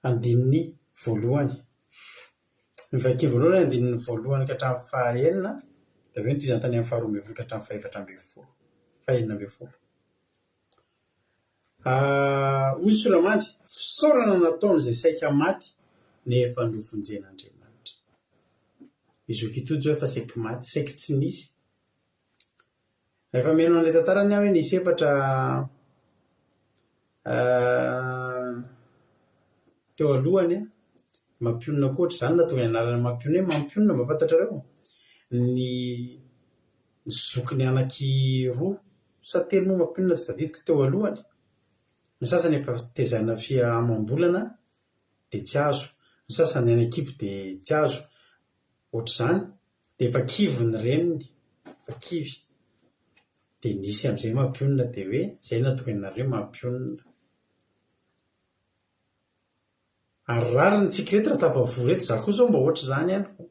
Andininy voalohany. Ny vakio voalohany andininy voalohany ka hatramin'ny fahaenina, dia avy eo ny tohizana tany amin'ny faharoa ambin'ny folo ka hatramin'ny fahefatra ambin'ny folo, fahenina ambin'ny folo. Hoy ny Soramandry, Fisaorana nataony izay saika maty nefa novonjen'Andriamanitra. I zoky Itojo izao efa saiky maty, saiky tsy nisy. Rehefa mihaino an'ilay tantara anie aho hoe nisy efatra teo alohany an, mampionona koa ohatr'izany no nahatonga ny anarana mampionona hoe mampionona mba fantatrareo? Ny zokiny anaky roa sa telo moa mampionona tsy tadidiko teo alohany, ny sasany efa tezaina fia amam-bolana dia tsy azo, ny sasany any an-kibo dia tsy azo, ohatr'izany. Dia efa kivy ny reniny, efa kivy. Dia nisy amin'izay mampionona dia hoe izay no nahatonga anareo mampionona. Ary rariny tsika ireto raha tafavory eto, za koa zao mba ohatr'izany ihany ko.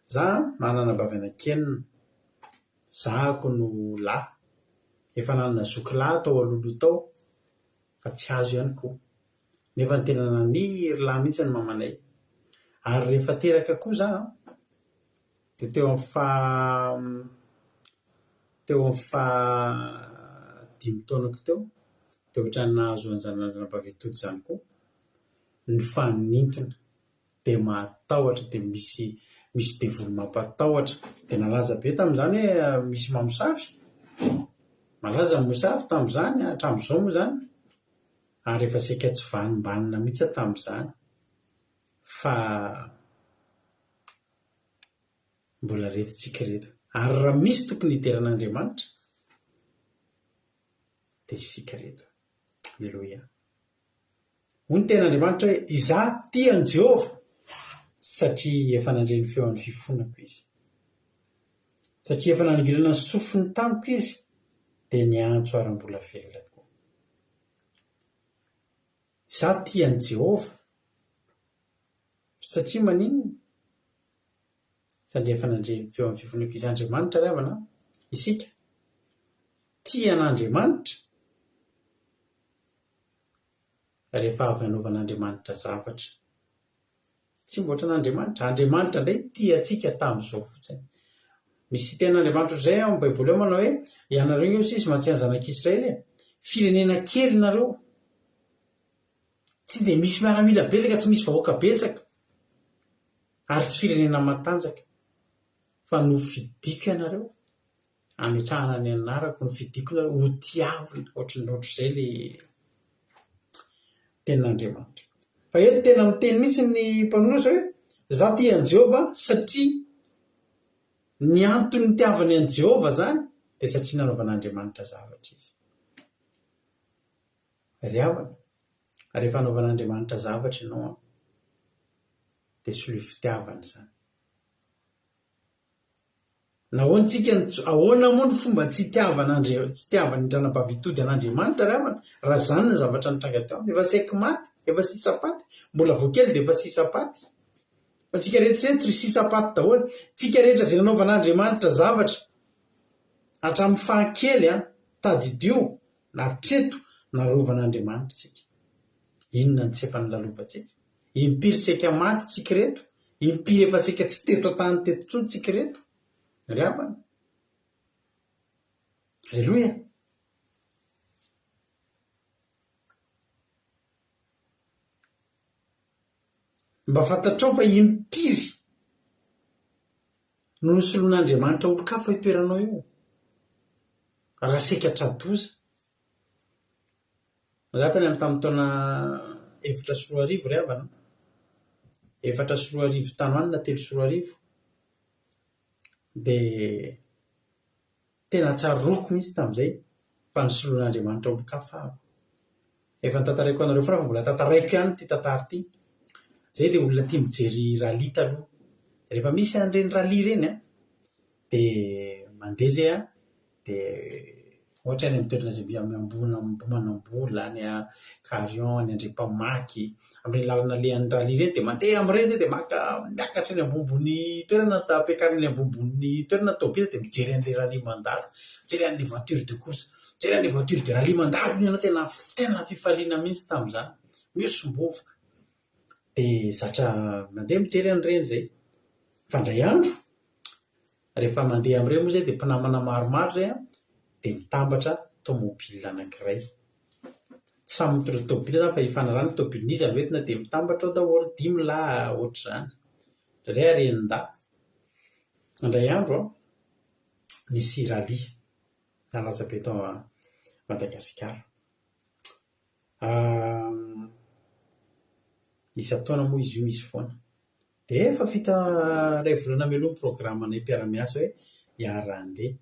Za manana anabavy anankienina, zahako no lahy. Efa nanana zoky lahy tao alohaloha tao fa tsy azo ihany koa. Nefa ny tena naniry lahy mihitsy ny mamanay. Ary rehefa teraka koa za an, dia teo amin'ny faha teo amin'ny faha dimy taonako teo, dia ohatran'ny nahazo an'izany anabavy Tody izany koa, nifanintona. Dia mahatahotra, dia misy misy devoly mampatahotra. Dia nalaza be tamin'izany hoe misy mamosavy. Malaza ny mosavy tamin'izany, hatramin'izao moa izany. Ary efa saika tsy vanombanona mihitsy aho tamin'izany. Fa mbola retintsika ireto. Ary raha misy tokony hidera an'Andriamanitra dia isika ireto. Aleloia. Hoy ny tenin'Andriamanitra hoe, Izaho tia an'i Jehovah, satria efa nandre ny feon'ny fifonako izy. Satria efa nanongilana ny sofiny tamiko izy, dia niantso aho raha mbola velona tokoa. Izaho tia an'i Jehovah. Satria maninona? Satria efa nandre ny feon'ny fifonako izy. Andriamanitra ry havana, isika tia an'Andriamanitra rehefa avy nanaovan'Andriamanitra zavatra. Tsy mba ohatran'Andriamanitra. Andriamanitra indray tia antsika tamin'izao fotsiny. Misy tenin'Andriamanitra ohatr'izay ao amin'ny Baiboly ao manao hoe, ianareo nge hoy izy mantsy ny zanak'Israely e, firenena kely nareo. Tsy dia misy miaramila betsaka, tsy misy vahoaka betsaka, ary tsy firenena matanjaka. Fa nofidiko ianareo hametrahana ny anarako, nofidiko nareo ho tiavina, ohatran'ny ohatr'izay le tenin'Andriamanitra. Fa eto tena miteny mihitsy ny mpanoratra hoe, za tia an'i Jehovah satria ny antony nitiavany an'i Jehovah izany dia satria nanaovan'Andriamanitra zavatra izy. Ry havana, rehefa anaovan'Andriamanitra zavatra ianao an, dia soloy fitiavana izany. Nahoana tsika no tsy, ahoana moa ny fomba tsy itiavan'Andria, tsy itiavan'ny ranabavy hitody an'Andriamanitra ry havana, raha izany ny zavatra nitranga teo aminy? Efa saiky maty, efa sisa-paty, mbola vao kely dia efa sisa-paty. Fa tsika rehetra ireto ry sisa-paty daholo. Tsika rehetra izay nanaovan'Andriamanitra zavatra hatramin'ny fahakely an, tadidio, Hatreto narovan'Andriamanitra isika. Inona no tsy efa nolalovantsika? Impiry saika maty tsika ireto? Impiry efa saika tsy teto an-tany teto intsony tsika ireto? Ry havana. Aleloia! Mba fantatrao fa impiry no nosoloan'Andriamanitra olon-kafa io toeranao io? Raha saika tra-doza. Za tany amin'ny tamin'ny taona 2004 ry havana an! 2004 tany ho any na 2003 dia tena tsaroako mihitsy tamin'izay fa nosoloan'Andriamanitra olon-kafa aho. Efa notantaraiko anareo foana fa mbola tantaraiko ihany ity tantara ity. Izay dia olona tia mijery rallye taloha. Rehefa misy an'ireny rallye ireny an, dia mandeha izay an, dia ohatra any amin'ny toerana izay mby Ambohimanambola, any Carion, any Andriampamaky, amin'ireny lalana alehan'ny rallye ireny dia mandeha amin'ireny izay dia maka miakatra eny ambonimbony toerana, ampiakarina eny ambonimbony toerana ny tômôbila dia mijery an'ilay rallye mandalo, mijery an'ilay voiture de course. Mijery an'ilay voiture de rallye mandalo iny ianao tena tena fifaliana mihitsy tamin'izany. Mihosom-bovoka. Dia zatra mandeha mijery an'ireny izay. Fa indray andro, rehefa mandeha amin'ireny moa izay dia mpinamana maromaro izay an, dia mitambatra tômôbila anankiray. Tsy samy mitondra tômôbila izany fa ifanarahana ny tômôbilin'iza no entina dia mitambatra ao daholo, dimy lahy ohatr'izany. Indraindray ary enin-dahy. Indray andro an, nisy rallye. Nalaza be tao Madagasikara. Isan-taona moa izy io misy foana. Dia efa vita iray volana mialoha ny programanay mpiara-miasa hoe hiara-handeha.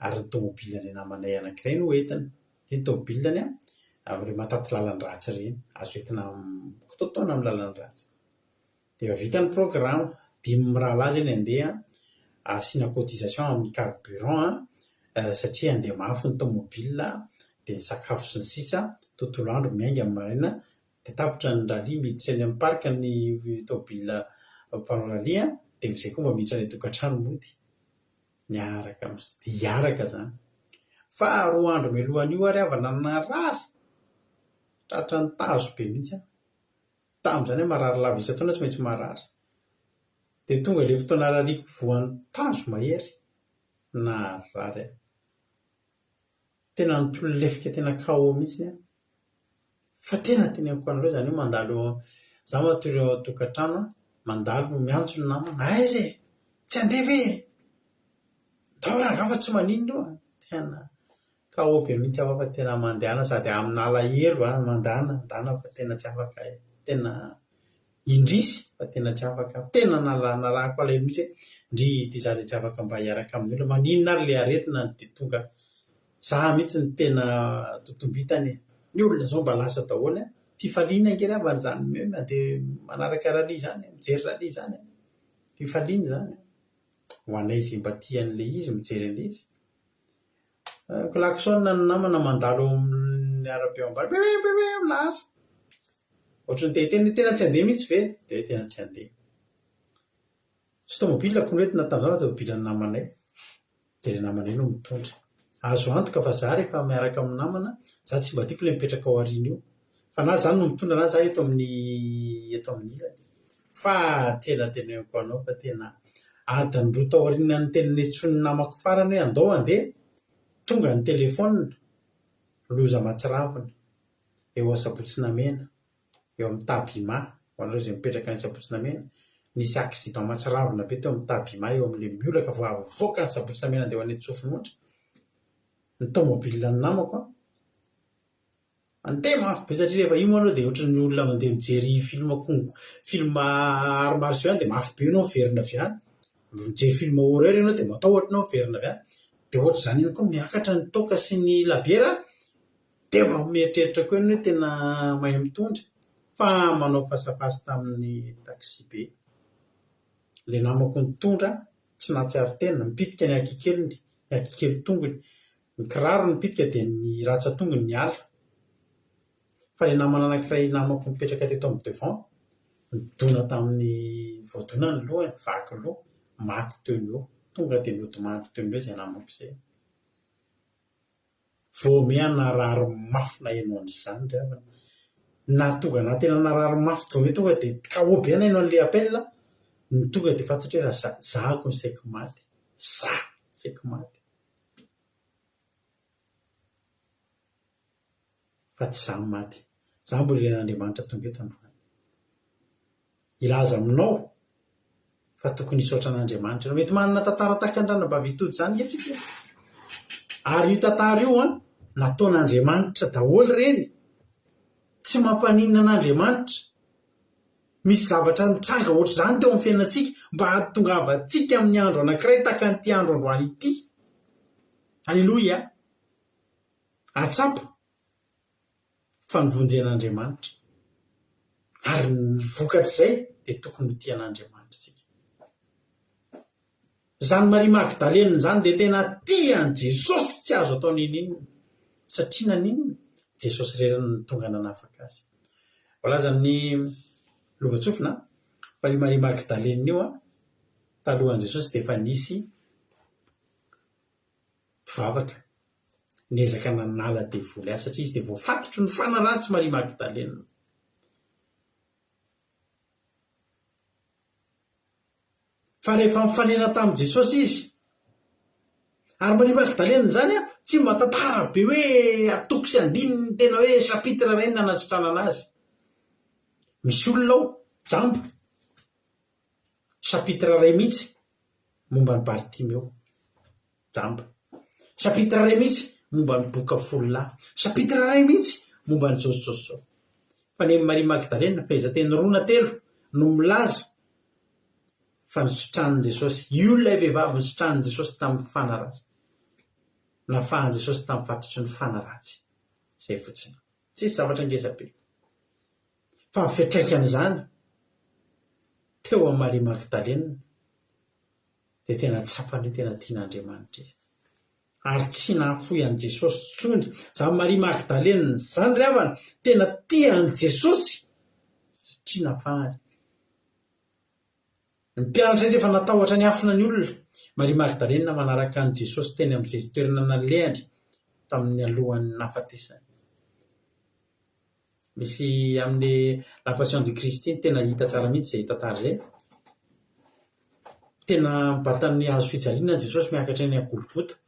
Ary ny tomobilan'ilay namanay anankiray no entina. Ny tomobilany an, amin'ireny mahataty lalan-dratsy ireny. Azo entina mikitoantoana amin'ny lalan-dratsy. Dia efa vita ny programa, dimy mirahalahy izay ny handeha, asiana cotisation amin'ny carburant satria handeha mafy ny tomobile, dia ny sakafo sy ny sisa, tontolo andro miainga amin'ny maraina dia tapitra ny rallye, miditra eny amin'ny parc ny tomobile mpanao rallye dia amin'izay koa mba miditra any an-tokantrano mody. Miaraka am-, dia hiaraka izany. Fa roa andro mialohan'io ary havana narary, tratran'ny tazo be mihitsy aho. Tamin'izany aho marary lava isan-taona tsy maintsy marary. Dia tonga ilay fotoana harariako voan'ny tazo mahery. Naharary aho. Tena nitolefika tena KO mihitsy aho. Fa tena teneniko anareo izany hoe mandalo eo, izaho matory eo an-tokantrano an, mandalo miantso ny namana, aiza e? Tsy handeha ve e? Ndao rangahy fa tsy maninona io an! Tena KO be mihitsy aho fa tena mandehana sady amin'alahelo an, mandana, mandana fa tena tsy afaka e, tena indrisy fa tena tsy afaka, tena narahako alahelo mihitsy hoe ndry ity za dia tsy afaka mba hiaraka amin'ny olona, maninona ary le aretina dia tonga za mihitsy no tena totombitana e, ny olona zao mba lasa daholo an, fifaliana ange ry havana izany hoe mandeha manaraka rallye izany e, mijery rallye izany e, fifaliana izany e, ho anay izay mba tia an'ilay izy mijery an'ilay izy. Klaxon ny namana mandalo eo amin'ny arabe eo ambany, pipi pipi, lasa. Ohatran'ny te hiteny hoe tena tsy handeha mihitsy ve? Dia hoe tena tsy handeha. Tsy tomobilako no entina tamin'izany fa tomobilan'ny namanay. Dia ilay namanay no mitondra. Azo antoka fa za rehefa miaraka amin'ny namana, za tsy mba tiako ilay mipetraka ao aoriana io. Fa na za no mitondra na za eto amin'ny eto amin'ny ilany. Fa tena teneniko anao fa tena adiny roa tao aorianan'ny tena niantsoan'ny namako farany hoe andao handeha, tonga ny telefaonina, loza mahatsiravina, eo Asabotsy Namehana, eo amin'ny Tabima, ho anareo izay mipetraka any Asabotsy Namehana, nisy accident mahatsiravina be teo amin'ny Tabima eo amin'ilay miolaka vao avy nivoaka ny Asabotsy Namehana handeha ho any Antsofinondry, ny tomobilan'ny namako an. Mandeha mafy be satria rehefa io moa aloha dia ohatran'ny olona mandeha mijery film kung film arts martiaux ihany dia mafy be ianao miverina avy any. Mijery film horreur ianao dia matahotra ianao miverina avy any. Dia ohatr'izany ihany koa miakatra ny toaka sy ny labiera dia mba mieritreritra koa ianao hoe tena mahay mitondra fa manao face à face tamin'ny taxi be. Ilay namako nitondra tsy nahatsiaro tena, nipitika ny akikeliny, ny akikely tongony. Ny kiraro nipitika dia ny ratsan-tongony niala. Fa ilay namana anankiray namako nipetraka teto amin'ny devant, nidona tamin'ny, voadona ny lohany, vaky loha, maty teo no eo. Tonga dia nodimandry teo no eo izay namako izay. Vao miha narary mafy naheno an'izany ry havana. Nahatonga anah tena narary mafy vao miha tonga dia KO be aho naheno an'ilay appel, no tonga dia fantatro hoe raha za, zahako ny saiky maty. Za! Saiky maty. Fa tsy izaho no maty. Izaho mbola ilain'Andriamanitra tonga eto androany. Hilaza aminao fa tokony hisaotra an'Andriamanitra ianao. Mety manana tantara tahaka ny Ranabavy Itody izany ange tsika e. Ary io tantara io an, nataon'Andriamanitra daholo ireny. Tsy mampaninona an'Andriamanitra. Misy zavatra nitranga ohatr'izany teo amin'ny fiainantsika mba hahatongavantsika amin'ny andro anankiray tahaka an'ity andro androany ity. Aleloia! Hahatsapa fa novonjen'Andriamanitra. Ary ny vokatr'izay dia tokony ho tia an'Andriamanitra isika. Izany Maria Magdalena izany dia tena tia an'i Jesosy tsy azo atao n'inon'inona. Satria naninona? Jesosy irery no tonga nanafaka azy. Voalazan'ny lovantsofina fa io Maria Magdalena io talohan'i Jesosy dia efa nisy mpivavaka niezaka nanala devoly azy satria izy dia voafatotry ny fanahy ratsy Maria Magdalena. Fa rehefa nifanena tamin'i Jesosy izy, ary Maria Magdalena izany an, tsy mba tantara be hoe atoko sy andininy tena hoe chapitre ireny nanasitranana azy. Misy olona ao, jamba, chapitre iray mihitsy momba an'i Bartimeo. Jamba. Chapitre iray mihitsy momba ny boka fololahy. Chapitre iray mihitsy momba an'i Josjosjo. Fa ny an'i Maria Magdalena, fehezanteny roa na telo no milaza fa nositranin'i Jesosy. Io ilay vehivavy nositranin'i Jesosy tamin'ny fanahy ratsy. Nafahan'i Jesosy tamin'ny fatotry ny fanahy ratsy. Izay fotsiny. Tsisy zavatra ngeza be. Fa ny fiantraikan'izany teo amin'i Maria Magdalena dia tena tsapany hoe tena tian'Andriamanitra izy. Ary tsy nahafoy an'i Jesosy intsony. Izany Maria Magdalena izany ry havana, tena tia an'i Jesosy satria nafahany. Ny mpianatra rehetra efa natahotra niafina ny olona. Maria Magdalena manaraka an'i Jesosy teny amin'izay toerana nalehany tamin'ny alohan'ny nahafatesany. Misy amin'ny La Passion du Christ iny tena hita tsara mihitsy izay tantara izay. Tena mibata ny hazo fijaliana Jesosy miakatra eny Golgota,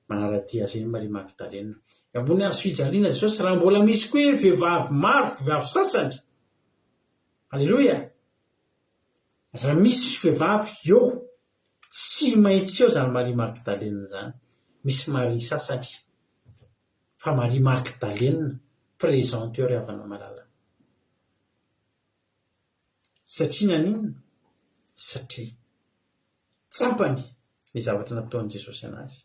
manara-dia azy eny Maria Magdalena. Eo ambony hazo fijaliana Jesosy, raha mbola misy koa hoe vehivavy maro, vehivavy sasany, Aleloia! Raha misy vehivavy eo, tsy maintsy eo izany Maria Magdalena izany. Misy Maria sasany. Fa Maria Magdalena présente eo ry havana malala. Satria naninona? Satria tsapany ny zavatra nataon'i Jesosy anazy.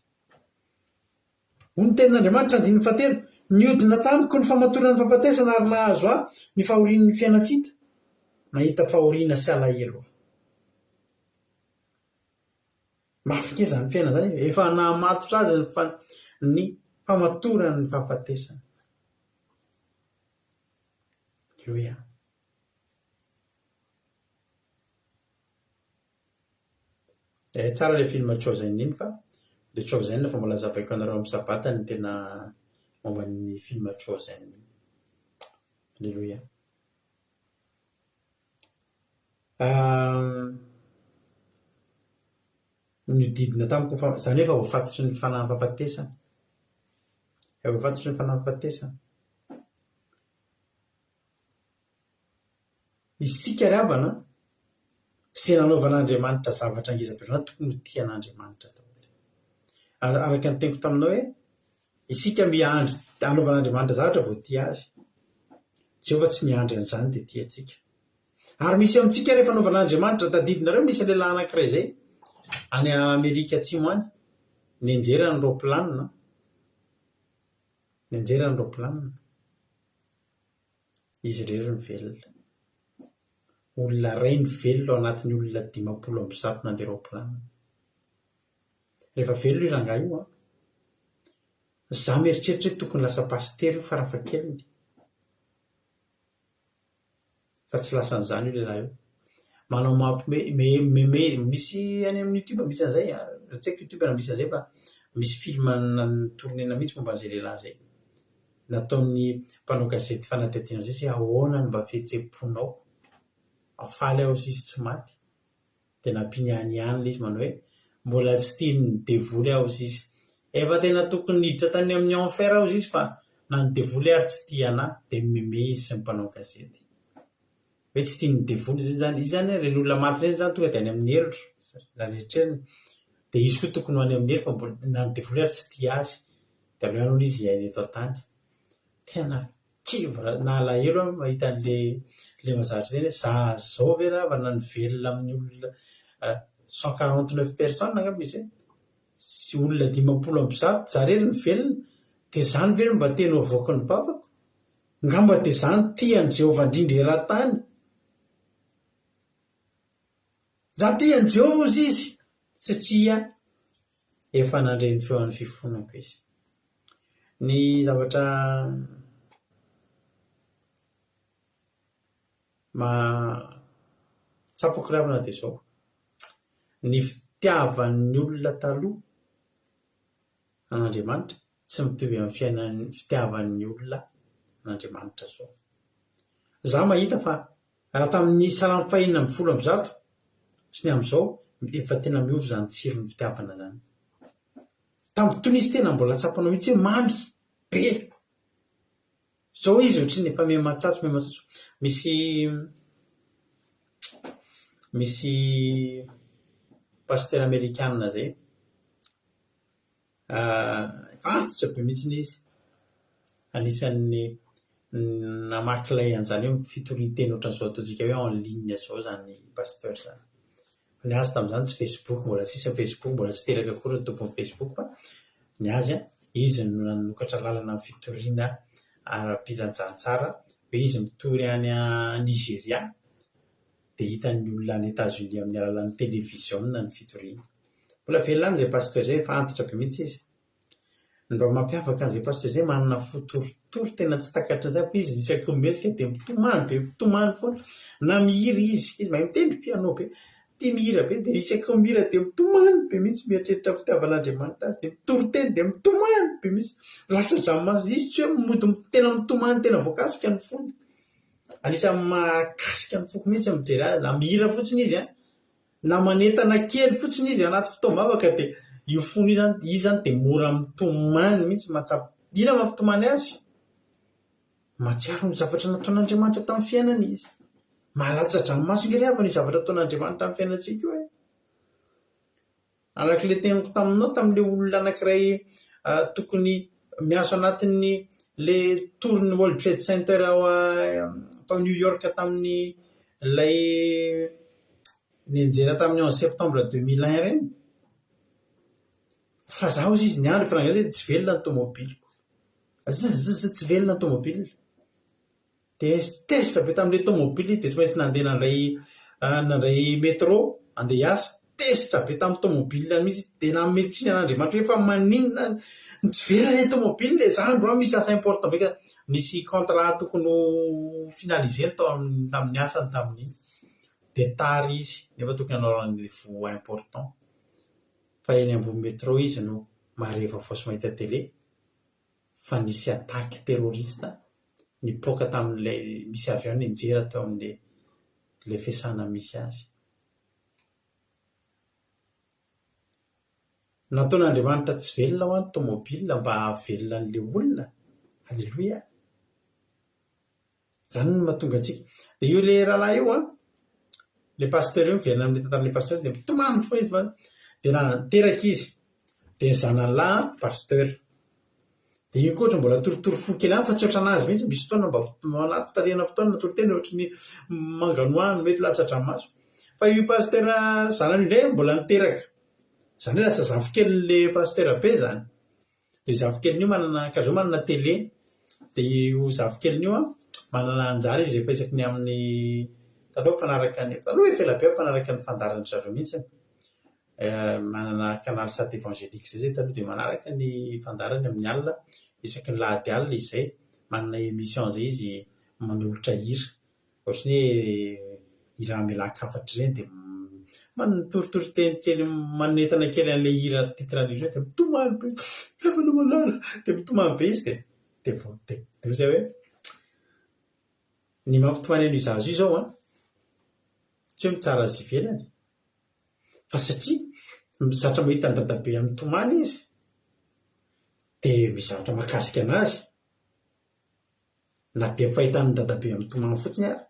Hoy ny tenin'Andriamanitra andininy fahatelo, Niodina tamiko ny famatoran'ny fahafatesana ary nahazo ahy ny fahorian'ny fiainan-tsy hita. Nahita fahoriana sy alahelo aho. Mafy kay izany fiainana izany e! Efa nahamatotra azy ny fa ny famatoran'ny fahafatesana. Aleloia. Eh, tsara ilay film Chosen iny fa The Chosen fa mbola hazavaiko anareo amin'ny sabata ny tena momba ny film Chosen iny. Aleloia. Nihodidina tamiko ny fa- izany hoe efa voafatotry ny fanahin'ny fahafatesana. Efa voafatotry ny fanahin'ny fahafatesana. Isika ry havana, izay nanaovan'Andriamanitra zavatra ngeza be loatra, tokony ho tia an'Andriamanitra daholo. Araka ny teniko taminao hoe, isika miandry hanaovan'Andriamanitra zavatra vao tia azy. Jehovah tsy miandry an'izany dia tia antsika. Ary misy amintsika rehefa anaovan'Andriamanitra, tadidinareo misy lehilahy anankiray izay, any Amerika Atsimo any, nianjera ny roaplanina, nianjera ny roaplanina, izy irery no velona. Olona iray no velona ao anatin'ny olona 150 nandeha roaplanina. Rehefa velona io rangahy io an, za mieritreritra hoe tokony lasa pasitera io farafahakeliny. Fa tsy lasan'izany io lehilahy io. Manao mampime meme misy any amin'ny youtube misy an'izay a, tsy haiko youtube raha misy an'izay fa misy film ni-tourner-na mihitsy momba an'izay lehilahy izay. Nataon'ny mpanao gazety fanadihadiana izay hoe ahoana no mba fihetseham-ponao? Faly aho hozy izy tsy maty. Dia nampiany ihany ihany ilay izy manao hoe mbola tsy tian'ny devoly aho hozy izy. Efa tena tokony niditra tany amin'ny enfer aho hozy izy fa na ny devoly ary tsy tia anà. Dia mimeme izy sy ny mpanao gazety. Hoe tsy tian'ny devoly izy izany. Izy izany, ireny olona maty ireny izany tonga dia any amin'ny helo, raha ny eritreriny. Dia izy koa tokony ho any amin'ny helo fa mbola, na ny devoly ary tsy tia azy. Dia aleo ihany hono izy hiaina eto an-tany. Tena kivy raha, nalahelo aho mahita an'ilay ilay mazatra ireny hoe za zao ve ra havana no velona amin'ny olona 149 personnes angamba izy io? Sy olona 150, za irery no velona, dia izany ve no mba teny ho avoakan'ny vavako? Angamba dia za no tia an'i Jehovah indrindra eran-tany. Za tia an'i Jehovah hozy izy, satria efa nandre ny feon'ny fifonako izy. Ny zavatra maha-tsapako ry havana dia izao, ny fitiavan'ny olona taloha an'Andriamanitra tsy mitovy amin'ny fiainan'ny fitiavan'ny olona an'Andriamanitra izao. Izaho mahita fa raha tamin'ny salamo fahenina ambin'ny folo amby zato sy ny amin'izao efa tena miova izany tsiron'ny fitiavana izany. Tamin'ny fotoana izy tena mbola tsapanao mihitsy hoe mamy be. Izao izy ohatran'ny efa miha-matsatso miha-matsatso. Misy misy pasteur amerikana izay, Efa antitra be mihitsy izy. Anisan'ny namaky lay an'izany hoe fitorian-teny ohatran'izao ataontsika hoe en ligne izao izany pasteur izany. Fa ny azy tamin'izany tsy Facebook, mbola tsisy ny Facebook, mbola tsy teraka akory ny tompon'ny Facebook fa ny azy an, izy no nanokatra lalana amin'ny fitoriana ara-pilazantsara hoe izy mitory any Nigeria dia hitan'ny olona any Etats-Unis amin'ny alalan'ny televiziona ny fitoriana. Mbola velona any izay pasteur izay, efa antitra be mihitsy izy. Ny mba mampiavaka an'izay pasteur izay, manana fo torotoro tena tsy takatry ny saiko fa izy isaky ny mihetsika dia mitomany be, mitomany foana. Na mihira izy, izy mahay mitendry piano be, tia mihira be dia isaky ny mihira dia mitomany be mihitsy, mieritreritra ny fitiavan'Andriamanitra azy dia mitory teny dia mitomany be mihitsy, latsa-dranomaso. Izy tsy hoe mody tena mitomany tena voakasika ny fony. Anisan'ny mahakasika ny foko mihitsy ny mijery azy, na mihira fotsiny izy an, na manentana kely fotsiny izy anaty fotoam-bavaka dia io fony io izany, izy izany dia mora mitomany mihitsy, mahatsapa, inona mampitomany azy? Mahatsiaro ny zavatra nataon'Andriamanitra tamin'ny fiainany izy. Mahalatsa-dranomaso ange ry havana io zavatra ataon'Andriamanitra amin'ny fiainantsika io e. Araka ilay teniko taminao tamin'ilay olona anankiray tokony miasa anatin'ny ilay tour-n'ny World Trade Center ao tao New York tamin'ny ilay nianjera tamin'ny onze septembre 2001 ireny. Fa za hozy izy niandry fa rangahy tsy velona ny tomobiliko. Zzzz tsy velona ny tomobile. Dia tezitra be tamin'ilay tomobile izy dia tsy maintsy nandeha nandray nandray métro handeha hiasa. Tezitra be tamin'ny tomobile mihitsy izy dia nanome tsiny an'Andriamanitra hoe fa maninona no tsy velona ilay tomobile e? Za androany misy asa important be ka. Nisy contrat tokony ho finaliser-ny tao amin'ny tamin'ny asany tamin'iny. Dia tara izy nefa tokony hanao rendez-vous important. Fa eny ambony métro izy no mahare vaovao sy mahita télé. fa nisy attaque terroriste nipoaka tamin'ilay misy avion nianjera teo amin'ilay ilay fiasana misy azy. Nataon'Andriamanitra tsy velona hoa ny tomobile mba hahavelona an'ilay olona. Alléluia. Izany no mahatonga antsika. Dia io ilay rahalahy io an, ilay pasteur io, miverina amin'ilay tantaran'ilay pasteur dia mitomany foana izy fa dia niteraka izy. Dia ny zanany lahy an, pasteur. Dia iny koa ohatran'ny mbola torotoro fo kely ihany fa tsy ohatran'azy mihitsy, misy fotoana mba ao anaty fitarihana fotoana toriteny ohatry ny manganohano mety latsa-dranomaso. Fa io pasteur zanany io indray mbola niteraka. Izany hoe lasa zafikelin'ilay pasteur be izany. Dia io zafikeliny io manana, ka zareo manana télé, dia io zafikeliny io an, manana anjara izy rehefa isaky ny amin'ny, taloha mpanaraka ny, taloha efa ela be aho mpanaraka ny fandaharan-dry zareo mihitsy, manana canal sat évangélique izay zay taloha dia manaraka ny fandaharany amin'ny alina, isaky ny lahady alina izy izay, manana émission izay izy manolotra hira. Ohatran'ny hoe hira milan-kafatra ireny dia manitoritory teny kely manentana kely an'ilay hira titre-n'ilay hira dia mitomany be, Ravana malala, dia mitomany be izy dia dia vao dia dia hoy izahay hoe ny mampitomany an'io zaza io izao an, tsy hoe mitsara azy ivelany fa satria zatra mahita an'i dadabe mitomany izy dia misy zavatra mahakasika an'azy. Na dia ny fahitan'i dadabe mitomany fotsiny ary.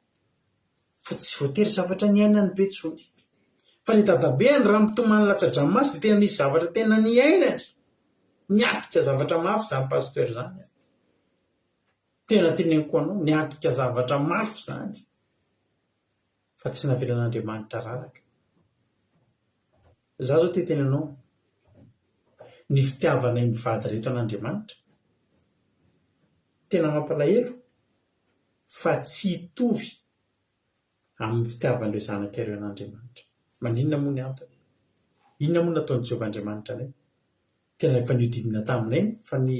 Fa tsy voatery zavatra niainany be intsony. Fa ny dadabeany raha mitomany latsa-dranomaso dia tena nisy zavatra tena niainany. Niatrika zavatra mafy izany pasteur izany an. Tena teneniko anao, niatrika zavatra mafy izany. Fa tsy navelan'Andriamanitra raraka. Izaho izao te hiteny anao, ny fitiavanay mivady rehetra an'Andriamanitra, tena mampalahelo fa tsy hitovy amin'ny fitiavan'ireo zanaka ireo an'Andriamanitra. Maninona moa ny antony? Inona moa no nataon'i Jehovah Andriamanitra anay? Tena efa nihodidina taminay fa ny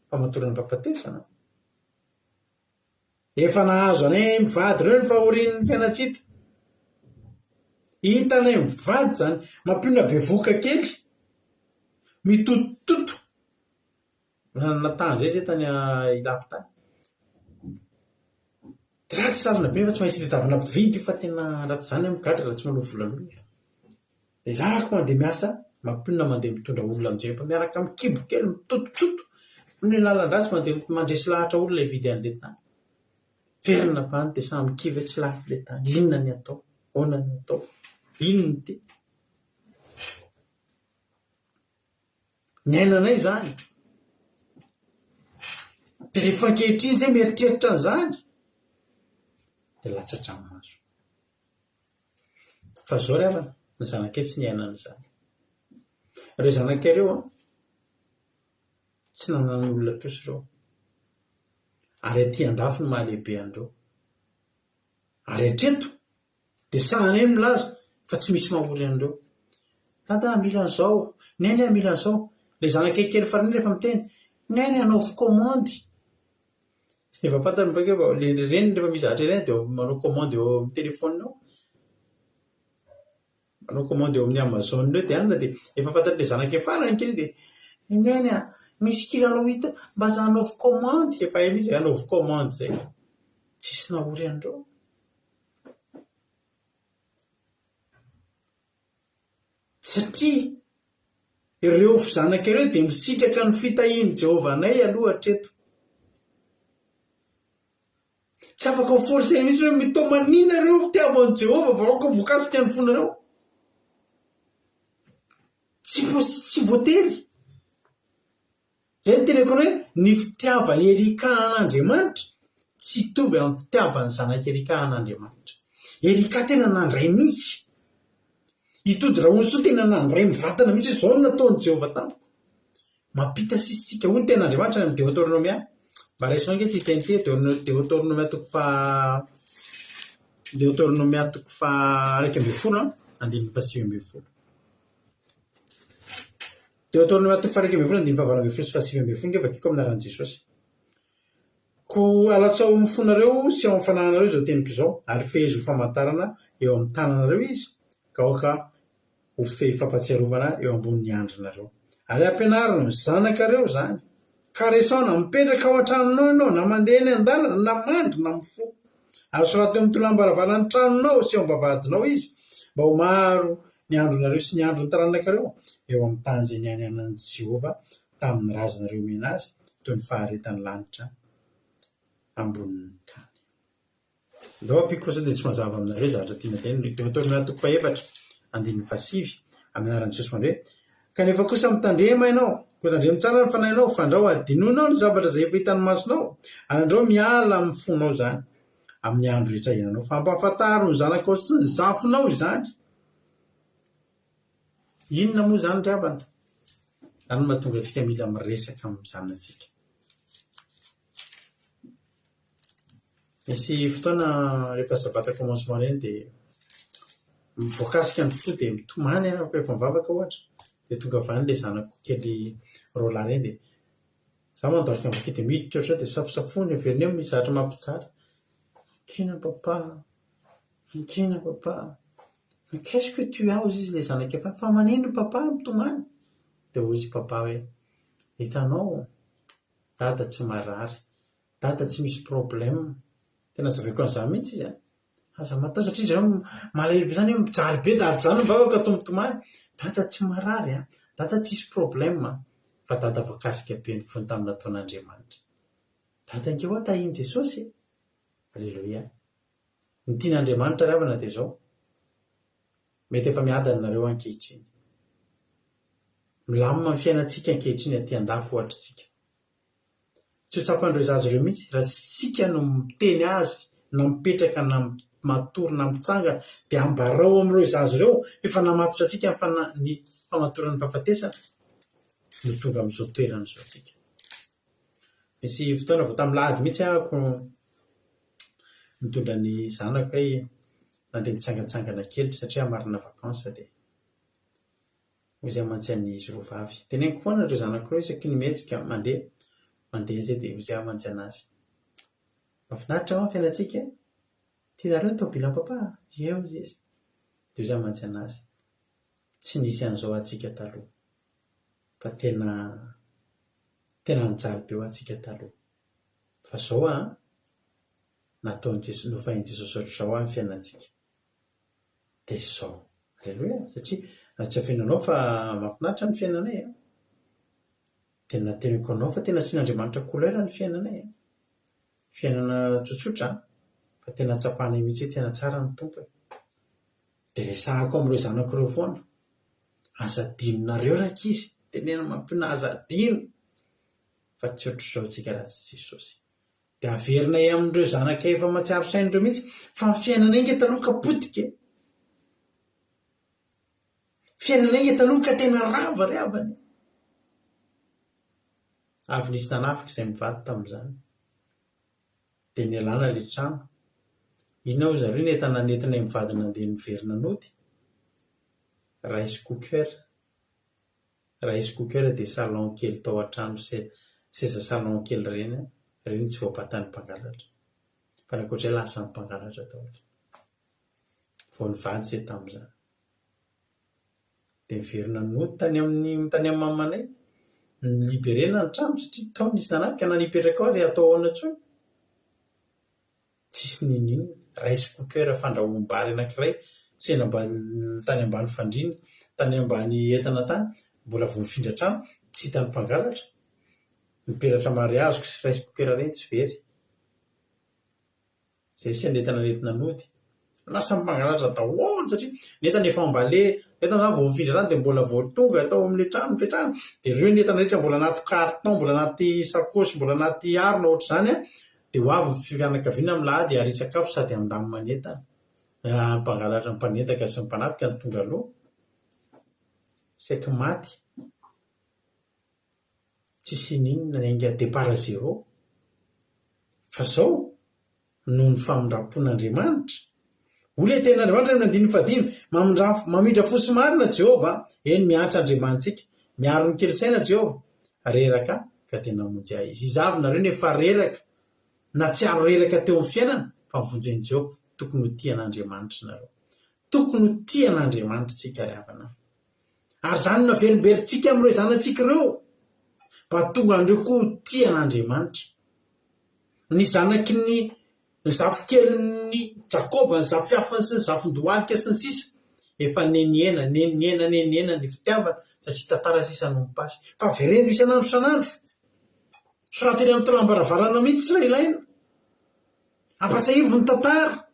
famatoran'ny fahafatesana. Efa nahazo anay mivady ireo ny fahorian'ny fiainantsita. Hitanay mivady izany, mampionona bevohoka kely, mitotototo. Nanana tany izay izy tany Ilafy tany. Ratsy lalana be fa tsy maintsy tadiavina mpividy io fa tena raha tsy izany aho migadra raha tsy manao vola aloha. Dia za ko mandeha miasa, mampionona mandeha mitondra olona mijery fa miaraka amin'ny kibo kely mitotototo. Ny lalan-dratsy mandeha mandresy lahatra olona hividy an'ilay tany. Velona avy any dia samy kivy hoe tsy lafo ilay tany. Inona ny atao? Ahoana ny atao? Inona ity? Niainanay izany. Dia rehefa ankehitriny izay mieritreritra an'izany, dia latsa-dranomaso. Fa izao ry havana, ny zanakay tsy niaina an'izany. Ireo zanakay ireo an, tsy nanan'olona trosa ireo. Ary aty andafy no mahalehibe an'ireo. Ary hatreto, Dia sahana eny milaza fa tsy misy mahory an'ireo. Dada a, mila an'izao, Neny a, mila an'izao. Ilay zanakay kely farany iny rehefa miteny, Neny anaovy commande. Efa fantany bakeo fa ilay reniny rehefa misy zavatra ilainy dia manao commande eo amin'ny téléphone eo. Manao commande eo amin'ny Amazon eo dia anona dia efa fantatr'ilay zanakay farany kely iny dia, Neny a, misy kilalao hita, mba aza anaovy commande. Efa hainy izy hoe anaovy commande izay. Tsisy nahory an'ireo. Satria ireo zanaka ireo dia misitraka ny fitahian'i Jehovah anay aloha hatreto. Tsy afaka ho forcer mihitsy hoe mitaomania nareo fitiavo an'i Jehovah fa aoka voakasika ny fonareo. Tsy tsy voatery. Izay no teneniko anao hoe ny fitiavan'i Erika an'Andriamanitra tsy hitovy amin'ny fitiavan'ny zanak'i Erika an'Andriamanitra. Erika tena nandray mihitsy. I Tody Rahonsoa tena nandray mivantana mihitsy hoe izao no nataon'i Jehovah tamiko. Mampita sisitsika, hoy ny tenin'Andriamanitra any amin'ny Deoteronomia. Mba raisinao ange ity teny ity, Deoteronomia toko faha Deoteronomia toko faha 11 andininy faha 19. Deoteronomia toko faha 11 andininy faha 18 sy faha 19 ange vakiko amin'ny anaran'i Jesosy. Koa alatsao ao amin'ny fonareo sy ao amin'ny fanahinareo izao teniko izao, ary fehezo ho famantarana eo amin'ny tananareo izy, ka aoka ho fehy fampahatsiarovana eo ambonin'ny andrinareo. Ary ampianaro ny zanakareo izany, ka resaho na mipetraka ao an-tranonao ianao, na mandeha eny an-dalana, na mandry, na mifoha. Ary soraty eo amin'ny tolam-baravaran'ny tranonao sy eo am-bavahadinao izy, mba ho maro ny andronareo sy ny andron'ny taranakareo eo amin'ny tany izay nianianan'i Jehovah tamin'ny razanareo homena azy, toy ny faharetan'ny lanitra ambonin'ny tany. Ndao ampiako fa sao dia tsy mazava aminareo zavatra tiana tenenina. Deoteronomia toko fahefatra, andininy fahasivy, amin'ny anaran'i Jesosy mandre. Kanefa kosa mitandrema ianao, koa tandremo tsara ny fanahinao, fandrao hadinoinao ny zavatra izay efa hitan'ny masonao, ary andrao miala amin'ny fonao izany, amin'ny andro rehetra iainanao. Fa ampahafantaro ny zanakao sy ny zafinao izany. Inona moa izany ry havana? Izany no mahatonga antsika mila miresaka amin'ny zanatsika. Misy fotoana rehefa sabata commencement ireny dia voakasika ny fo dia mitomany aho rehefa mivavaka ohatra dia tonga avy any ilay zanako kely roalahy ireny dia izaho mandohalika mivavaka dia miditra ohatr'izao dia safosafoiny heveriny hoe misy zavatra mampijaly. Ankina papa a! Ankina papa a! Mais qu'est-ce que tu as hozy izy ilay zanak'i papa, fa manino papa mitomany? Dia hozy papa hoe, hitanao, dada tsy marary, dada tsy misy problème. Tena azavaiko an'izany mihitsy izy an! Aza matahotra satria izy ireo malahelo be izany hoe mijaly be dada izany mivavaka toa mitomany, dada tsy marary an, dada tsisy problème an! Fa dada voakasika be ny fony tamin'ny nataon'Andriamanitra. Dada ange hoa tahian'i Jesosy e! Aleloia! Ny tian'Andriamanitra ry havana dia izao, mety efa miadana nareo ankehitriny. Milamina ny fiainantsika ankehitriny aty andafy ohatr'tsika. Tsy ho tsapan'ireo zaza ireo mihitsy raha tsy tsika no miteny azy na mipetraka na matory na mitsangana dia ambarao amin'ireo zaza ireo fa efa namatotra antsika ny fana- ny famatoran'ny fahafatesana no tonga amin'izao toerana izao tsika. Misy fotoana vao tamin'ny lahady mihitsy ahako nitondra ny zanako hoe nandeha nitsangantsangana kely satria hamarana vacances dia Hoy izaho mantsy an'izy roa vavy. Teneniko foana ireo zanako ireo isaky ny mihetsika mandeha, mandeha izay dia hoy izaho mantsy an'azy. Mahafinaritra ho'a ny fiainantsika e! Tianareo ny tomobilan'i papa a? Ie hoy izy. Dia hoy izaho mantsy an'azy, tsy nisy an'izao antsika taloha. Fa tena, tena nijaly be ho'a antsika taloha. Fa izao an, nataon'i Jesosy, nofahin'i Jesosy ohatr'izao ho'a ny fiainantsika. Dia izao. Aleloia! Satria tsy afenina anao fa mahafinaritra ny fiainanay an! Tena teneniko anao fa tena asian'Andriamanitra couleur ny fiainanay an! Fiainana tsotsotra an! Fa tena tsapanay mihitsy hoe tena tsara ny Tompo e! Dia resahako amin'ireo zanako ireo foana. Aza adinonareo rankizy! Teneno mampionona aza adino! Fa tsy ohatr'izao tsika raha tsy Jesosy. Dia averinay amin'ireo zanakay efa mahatsiaro saina ireo mihitsy fa ny fiainanay ange taloha ka potika e! Fiainanay ange taloha ka tena rava ry havana e! Avy nisy nanafika izay mivady tamin'izany. Dia nialana ilay trano. Inona hoy zareo ny entana nentinay mivady nandeha niverina nody? Rice cooker. Rice cooker dia salon kely tao an-trano seza salon kely ireny, ireny tsy voabatan'ny mpangalatra. Fa ny ankoatr'izay lasan'ny mpangalatra daholo. Vao nivady izay tamin'izany. Dia niverina nody tany amin'ny tany amin'ny mamanay, ni-liberena ny trano satria tao nisy nanafika na nipetraka ao ary atao ahoana intsony? Tsisy n'inon'inona, rice cooker fandrahoam-bary anankiray, sendra mba tany ambany fandriana, tany ambany entana tany, mbola vao nifindra trano, tsy hitan'ny mpangalatra. Ny peratra mariaziko sy rice cooker ireny tsy very. Izay sendra entana nentina nody. Lasa mpangalatra daholo satria ny entana efa emballé, ny entana zany vao nifindra trano dia mbola vao tonga tao amin'ilay trano nipetrahana, dia ireo ny entana rehetra mbola anaty carton, mbola anaty sakaosy, mbola anaty harona ohatr'izany an, dia ho avy ny fianakaviana amin'ny lahady harian-tsakafo sady handamina ny entana. Mpangalatra, mpanendaka sy ny mpanafika no tonga aloha. Saiky maty. Tsisy ininona, niainga départ zéro. Fa zao, noho ny famindram-pon'Andriamanitra. Hoy ilay tenin'Andriamanitra any amin'ny andininy fahadimy, Mamindra, mamindra fo sy marina Jehovah, eny, miantra Andriamanitsika. Miaro ny kely saina Jehovah. Reraka aho, ka dia namonjy ahy Izy. Iza avy nareo no efa reraka, nahatsiaro reraka teo amin'ny fiainana, fa novonjen'i Jehovah? Tokony ho tia an'Andriamanitra nareo. Tokony ho tia an'Andriamanitra isika ry havana. Ary izany no averimberintsika amin'ireo zanatsika ireo, mba hahatonga an'ireo koa ho tia an'Andriamanitra. Ny zanaky ny, ny zafikelin'i Jakoba, ny zafiafiny sy ny zafindohalika sy ny sisa, efa nenihena, nenihena, nenihena ny fitiavana, satria tantara sisa no mipasy. Fa avereno isan'andro isan'andro. Soraty eny amin'ny tolam-baravarana mihitsy raha ilaina. Ampatsiahivo ny tantara.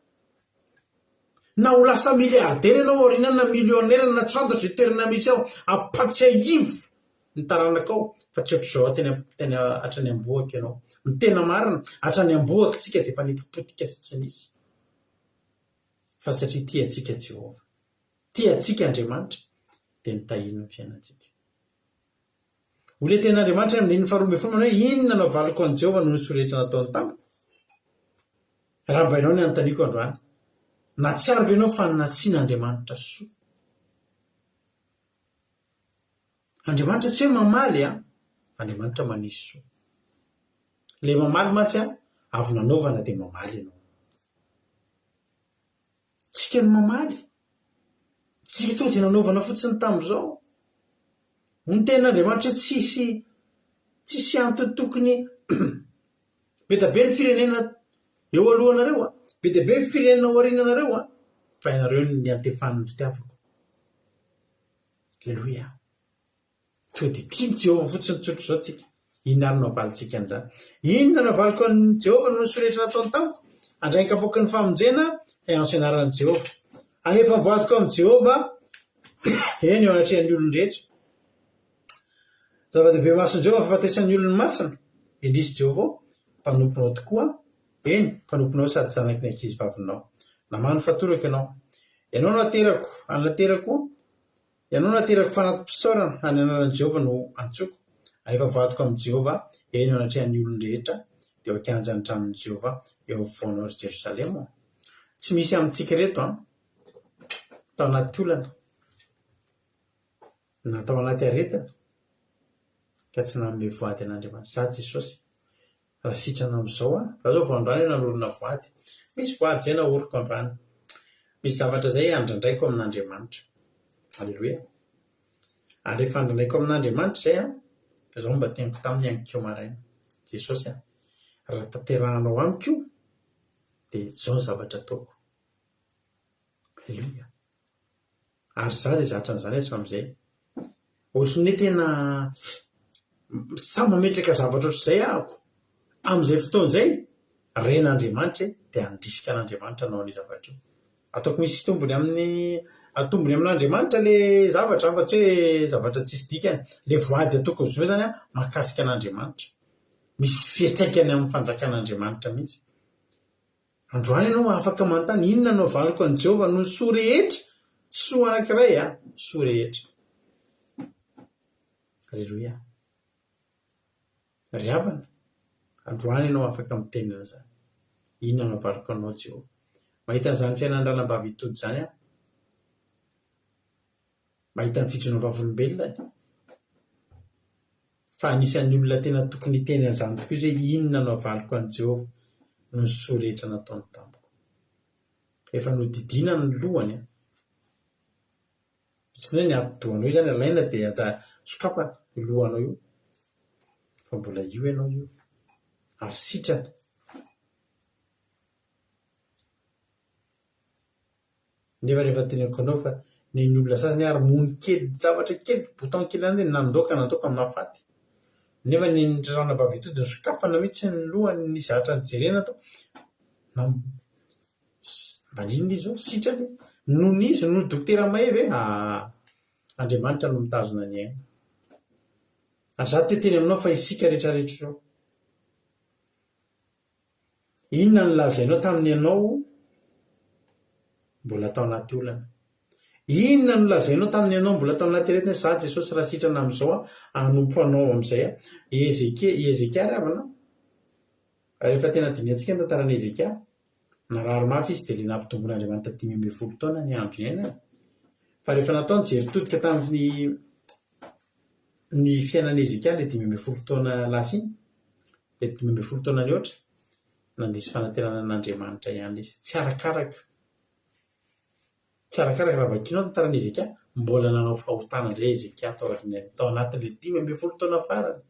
Na ho lasa milliardaire ianao aoriana any na millionnaire na tsy fantatro izay toerana misy ao, ampatsiahivo ny taranakao fa tsy ohatr'izao teny teny hatrany am-bohoka ianao. Ny tena marina, hatrany am-bohoka isika dia efa nety-potika sy tsy nisy. Fa satria tia antsika Jehovah, tia antsika Andriamanitra, dia nitahiany ny fiainantsika. Ho ilay tenin'Andriamanitra amin'ny andininy faharoa ambin'ny folo manao hoe, Inona no havaliko an'i Jehovah noho ny soa rehetra nataony tamiko? Raha mba ianao ny anontaniako androany, nahatsiaro ve ianao fa nasian'Andriamanitra soa? Andriamanitra tsy hoe mamaly an, fa Andriamanitra manisy soa. Ilay mamaly mantsy an, avy nanaovana dia mamaly ianao. Tsika no mamaly. Tsika tonga dia nanaovana fotsiny tamin'izao. Ny tenin'Andriamanitra tsisy tsisy antony tokony be dia be ny firenena eo alohanareo an, be dia be ny firenena ao aoriananareo an, fa ianareo no niantefan'ny fitiavako. Aleloia. Tonga dia tian'i Jehovah fotsiny tsotra izao tsika. Inona ary no havalintsika an'izany? Inona no havaliko an'i Jehovah noho ny soa rehetra nataony tamiko? Handray ny kapoaky ny famonjena aho, Hiantso ny anaran'i Jehovah. Hanefa ny voadiko amin'i Jehovah, eny, eo anatrehan'ny olon-drehetra. Zava-dehibe eo imason'i Jehovah ny fahafatesan'ny olony masina. Indrisy Jehovah ô, mpanomponao tokoa aho, eny, mpanomponao sady zanaky ny ankizivavinao. Namaha ny fatorako ianao. Ianao no aterako, ary naterako Ianao no aterako fanati-pisaorana, ary ny anaran'i Jehovah no antsoiko. Ary efa voadiko amin'i Jehovah, eny, eo anatrehan'ny olon-drehetra, dia eo an-kianjan'ny tranon'i Jehovah, eo afovoanao, ry Jerosalema ô. Tsy misy amintsika ireto an, tao anaty olana, na tao anaty aretina, ka tsy nanome voady an'Andriamanitra. Izaho Jesosy, Raha sitrana amin'izao aho, za zao vao androany aho nanorina voady. Misy voady izay naoriko androany. Misy zavatra izay andrandraiko amin'Andriamanitra. Aleloia. Ary rehefa andrandraiko amin'Andriamanitra izay an, dia izao no mba teniko taminy anikeo maraina. Jesosy an, raha tanterahanao amiko io, dia izao ny zavatra ataoko. Aleloia. Ary za dia zatra an'izany hatramin'izay. Ohatran'ny hoe tena sahy mametraka zavatra ohatr'izay ahako. Amin'izay fotoana izay, ren'Andriamanitra e, dia handrisika an'Andriamanitra hanao an'io zavatra io. Ataoko misy tombony amin'ny, atombony amin'Andriamanitra ilay zavatra fa tsy hoe zavatra tsisy dikany. Ilay voady ataoko amin'izao izany an, mahakasika an'Andriamanitra. Misy fiantraikany amin'ny fanjakan'Andriamanitra mihitsy. Androany ianao afaka manontany, Inona no havaliko an'i Jehovah noho ny soa rehetra? Tsy soa anankiray an, soa rehetra. Aleloia. Ry havana, androany ianao afaka miteny an'izany. Inona no havaliko anao, Jehovah? Mahita an'izany fiainan'ny ranabavy Itody izany aho. Mahita ny fijoroam-bavolombelonany. Fa anisan'ny olona tena tokony hiteny an'izany tokoa izy hoe, Inona no havaliko an'i Jehovah noho ny soa rehetra nataony tamiko? Efa nodidiana ny lohany an! Tsy ny hoe ny atidohanao io izany alaina dia sokafana io lohanao io, fa mbola io ianao io, ary sitrana. Nefa rehefa teneniko anao fa ny ny olona sasany ary mony kely zavatra kely bouton kely ihany dia nandoaka nandoaka mahafaty. Nefa ny ny ranabavy ito dia nosokafana mihitsy ny lohany nisy zavatra nojerena tao. Maninona izy io? Sitrana izy. Noho ny izy, noho ny dokotera mahay ve? Aa Andriamanitra no mitazona ny aina. Ary za te hiteny aminao fa isika rehetra rehetra ireo. Inona no lazainao tamin'ny ianao mbola tao anaty olana? Inona no lazainao tamin'ny ianao mbola tao anaty aretina hoe za Jesosy raha sitrana amin'izao aho hanompo anao amin'izay aho? I Hezekia, i Hezekia ry havana, rehefa tena dinihantsika ny tantaran'i Hezekia, narary mafy izy dia ilay nampitomboin'Andriamanitra 15 taona ny andro iainany. Fa rehefa natao ny jery todika tamin'ny ny fiainan'i Hezekia ilay 15 taona lasa iny, Ilay 15 taona nihoatra, nandiso fanantenana an'Andriamanitra ihany izy. Tsy arakaraka. Tsy arakaraka raha vakianao ny tantaran'i Hezekia, mbola nanao fahotana indray Hezekia tao aorian'ny, tao anatin'ilay 15 taona farany.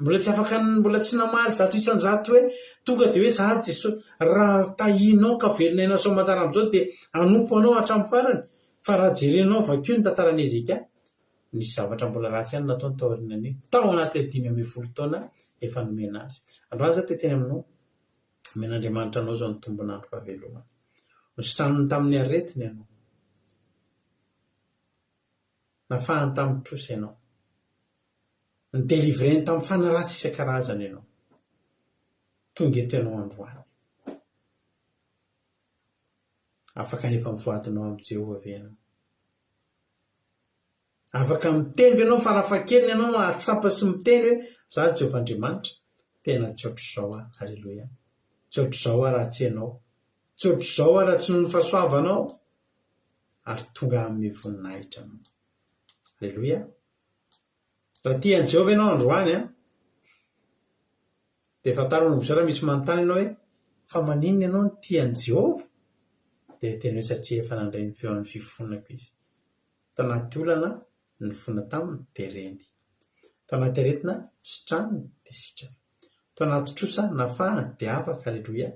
Mbola tsy afaka, mbola tsy namaly 100% hoe tonga dia hoe za Jesosy, raha tahianao ka velona aina soamantsara amin'izao dia hanompo anao hatramin'ny farany. Fa raha jerenao, vakio ny tantaran'i Hezekia, Nisy zavatra mbola ratsy ihany nataony tao aorianan'iny, tao anatin'ilay 15 taona efa nomena azy. Androany izaho te hiteny aminao, omen'Andriamanitra anao izao ny tombon'androm-pahavelomana. Nositraniny tamin'ny aretina ianao. Nafahany tamin'ny trosa ianao. Nodelivreny tamin'ny fanahy ratsy isan-karazany ianao. Tonga eto ianao androany. Afaka ny efa mivoadinao amin'i Jehovah ve ianao? Afaka miteny ve ianao farafahakeliny ianao mahatsapa sy miteny hoe za Jehovah Andriamanitra, tena tsy ohatr'izao aho, aleloia. Tsy ohatr'izao aho raha tsy ianao. Tsy ohatr'izao aho raha tsy noho ny fahasoavanao. Ary tonga hanome voninahitra anao. Aleloia. Raha tia an'i Jehovah ianao androany an, dia fantaro manomboka izao raha misy manontany ianao hoe fa maninona ianao no tia an'i Jehovah? Dia teny hoe satria efa nandre ny feon'ny fifonako izy. Tao anaty olana nifona taminy dia reny. Tao anaty aretina sitraniny dia sitrana. Tao anaty trosa nafahany dia afaka, aleloia,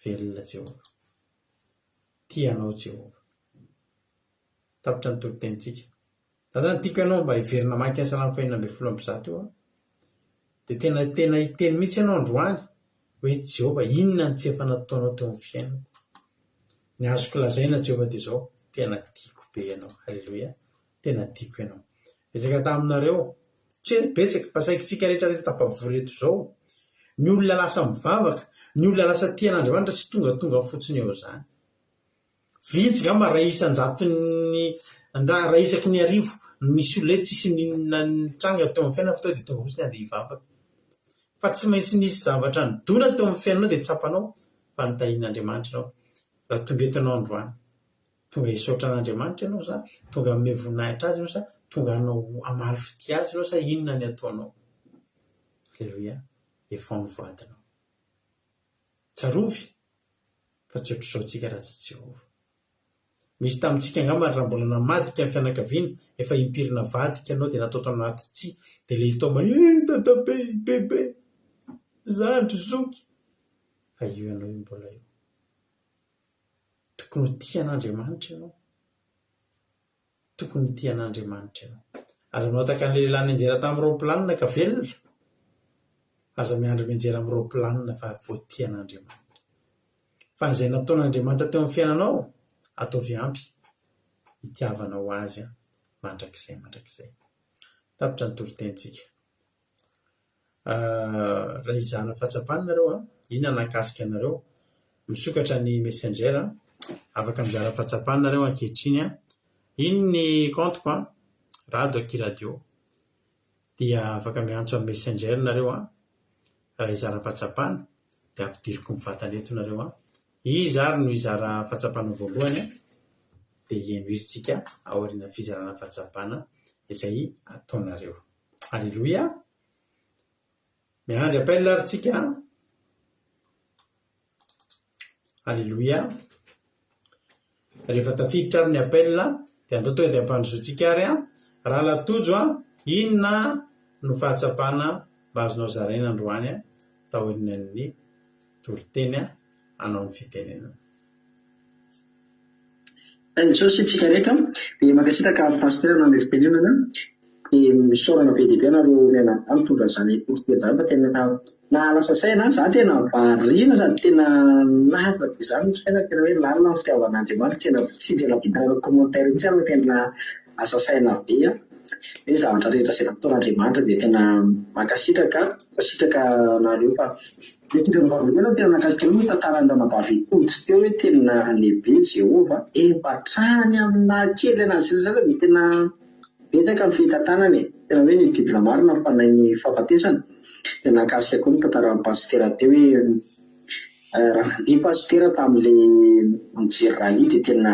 velona Jehovah. Tia anao Jehovah. Tapitra ny toritenintsika. Za zany tiako ianao mba hiverina hamaky ny Salamo fahenina 116 io an. Dia tena tena hiteny mihitsy ianao androany hoe Jehovah inona no tsy efa nataonao teo amin'ny fiainako. Ny azoko lazaina Jehovah dia izao, tena tiako be ianao. Haleloia. Tena tiako ianao. Betsaka taminareo, tsy hoe betsaka fa saiky tsika rehetra rehetra tafavory eto izao, ny olona lasa mivavaka, ny olona lasa tia an'Andriamanitra tsy tongatonga fotsiny eo izany. Vitsy angamba iray isan-jaton'ny, iray isaky ny arivo no misy olona hoe tsisy n'inona nitranga teo amin'ny fiainany fa tonga dia tonga fotsiny handeha hivavaka. Fa tsy maintsy nisy zavatra nidona teo amin'ny fiainanao dia tsapanao fa notahian'Andriamanitra ianao. Raha tonga eto ianao androany, tonga hisaotra an'Andriamanitra ianao sa tonga hanome voninahitra Azy ianao sa tonga hanao hamaly fitia Azy ianao sa inona ny ataonao? Aleloia, efao ny voadinao. Tsarovy fa tsy ohatr'izao tsika raha tsy Jehovah. Misy tamintsika angamba raha mbola namadika ny fianakaviana, efa impiry navadika ianao dia natao tao anaty tsihy dia ilay hitaoma eh dadabe, bebe, zandry, zoky. Fa io ianao io mbola io. Tokony ho tia an'Andriamanitra ianao. Tokony ho tia an'Andriamanitra ianao. Aza manao tahaka an'ilay lehilahy nianjera tamin'ny raoplanina ka velona. Aza miandry mianjera amin'ny raoplanina fa vao tia an'Andriamanitra. Fa izay nataon'Andriamanitra teo amin'ny fiainanao, ataovy ampy hitiavanao Azy mandrakizay mandrakizay. Tapitra ny toritenintsika. Raha hizara fahatsapana nareo an, inona nahakasika anareo? Misokatra ny messenger an, afaka mizara fahatsapana nareo ankehitriny an. Iny ny compte-ko an, Rado aky radio. Dia afaka miantso amin'ny messenger nareo an, raha hizara fahatsapana dia ampidiriko mivantana eto nareo an. Iza ary no hizara fahatsapana voalohany an? Dia henointsika aorian'ny fizarana fahatsapana izay ataonareo. Aleloia! Miandry appel ary tsika an! Aleloia! Rehefa tafiditra ary ny appel dia andao tonga dia ampandrosoantsika ary an! Rahalahy Tojo an, inona no fahatsapana mba azonao zaraina androany taorian'ny toriteny hanao ny fitenenana?
Misaotra isika rehetra dia mankasitraka an'i Pasteur nanome fitenenana dia misaorana be dia be anareo mianadahy nitondra an'izany toriteny izany fa tena nahalasa saina an, za tena variana sady tena lava be izany ny fiainako tena hoe lalina ny fitiavan'Andriamanitra tena tsy dia nahavita nanao commentaire mihitsy aho fa tena lasa saina be aho hoe zavatra rehetra izay nataon'Andriamanitra dia tena mankasitraka mankasitraka anareo fa Mety ireo vavolombelona tena nahakasika an'io ny tantaran'ny ranabavy Tody teo hoe tena lehibe Jehovah, efa hatrany amin'ny naha kely anazy sy ny sisa dia tena betsaka ny fitantanana e! Tena hoe nihodidina marina ny fanahin'ny fahafatesana. Dia nahakasika koa ny tantaran'ny pasitera teo hoe raha nandeha pasitera tamin'ilay nijery rallye dia tena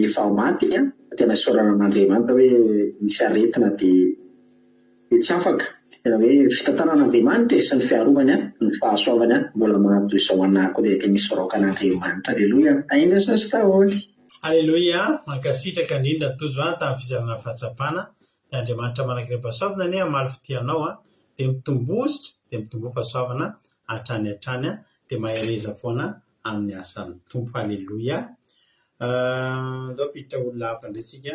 efa maty an! Tena isaorana an'Andriamanitra hoe nisy aretina dia. Dia tsy afaka. Tena hoe fitantanan'Andriamanitra e, sy ny fiarovany an, ny fahasoavany an, mbola maha toy izao anah koa dia tena isaorako an'Andriamanitra. Aleloia. Tahin'i Jesosy daholo.
Aleloia, mankasitraka indrindra Tojo an tamin'ny fizarana ny fahatsapana, dia Andriamanitra manankiray-pahasoavana anie hamaly fitia anao an, dia mitomboa ositra, dia mitomboa fahasoavana hatrany hatrany an, dia mahereza foana amin'ny asan'ny Tompo. Aleloia. Andao hampiditra olona hafa indray tsika.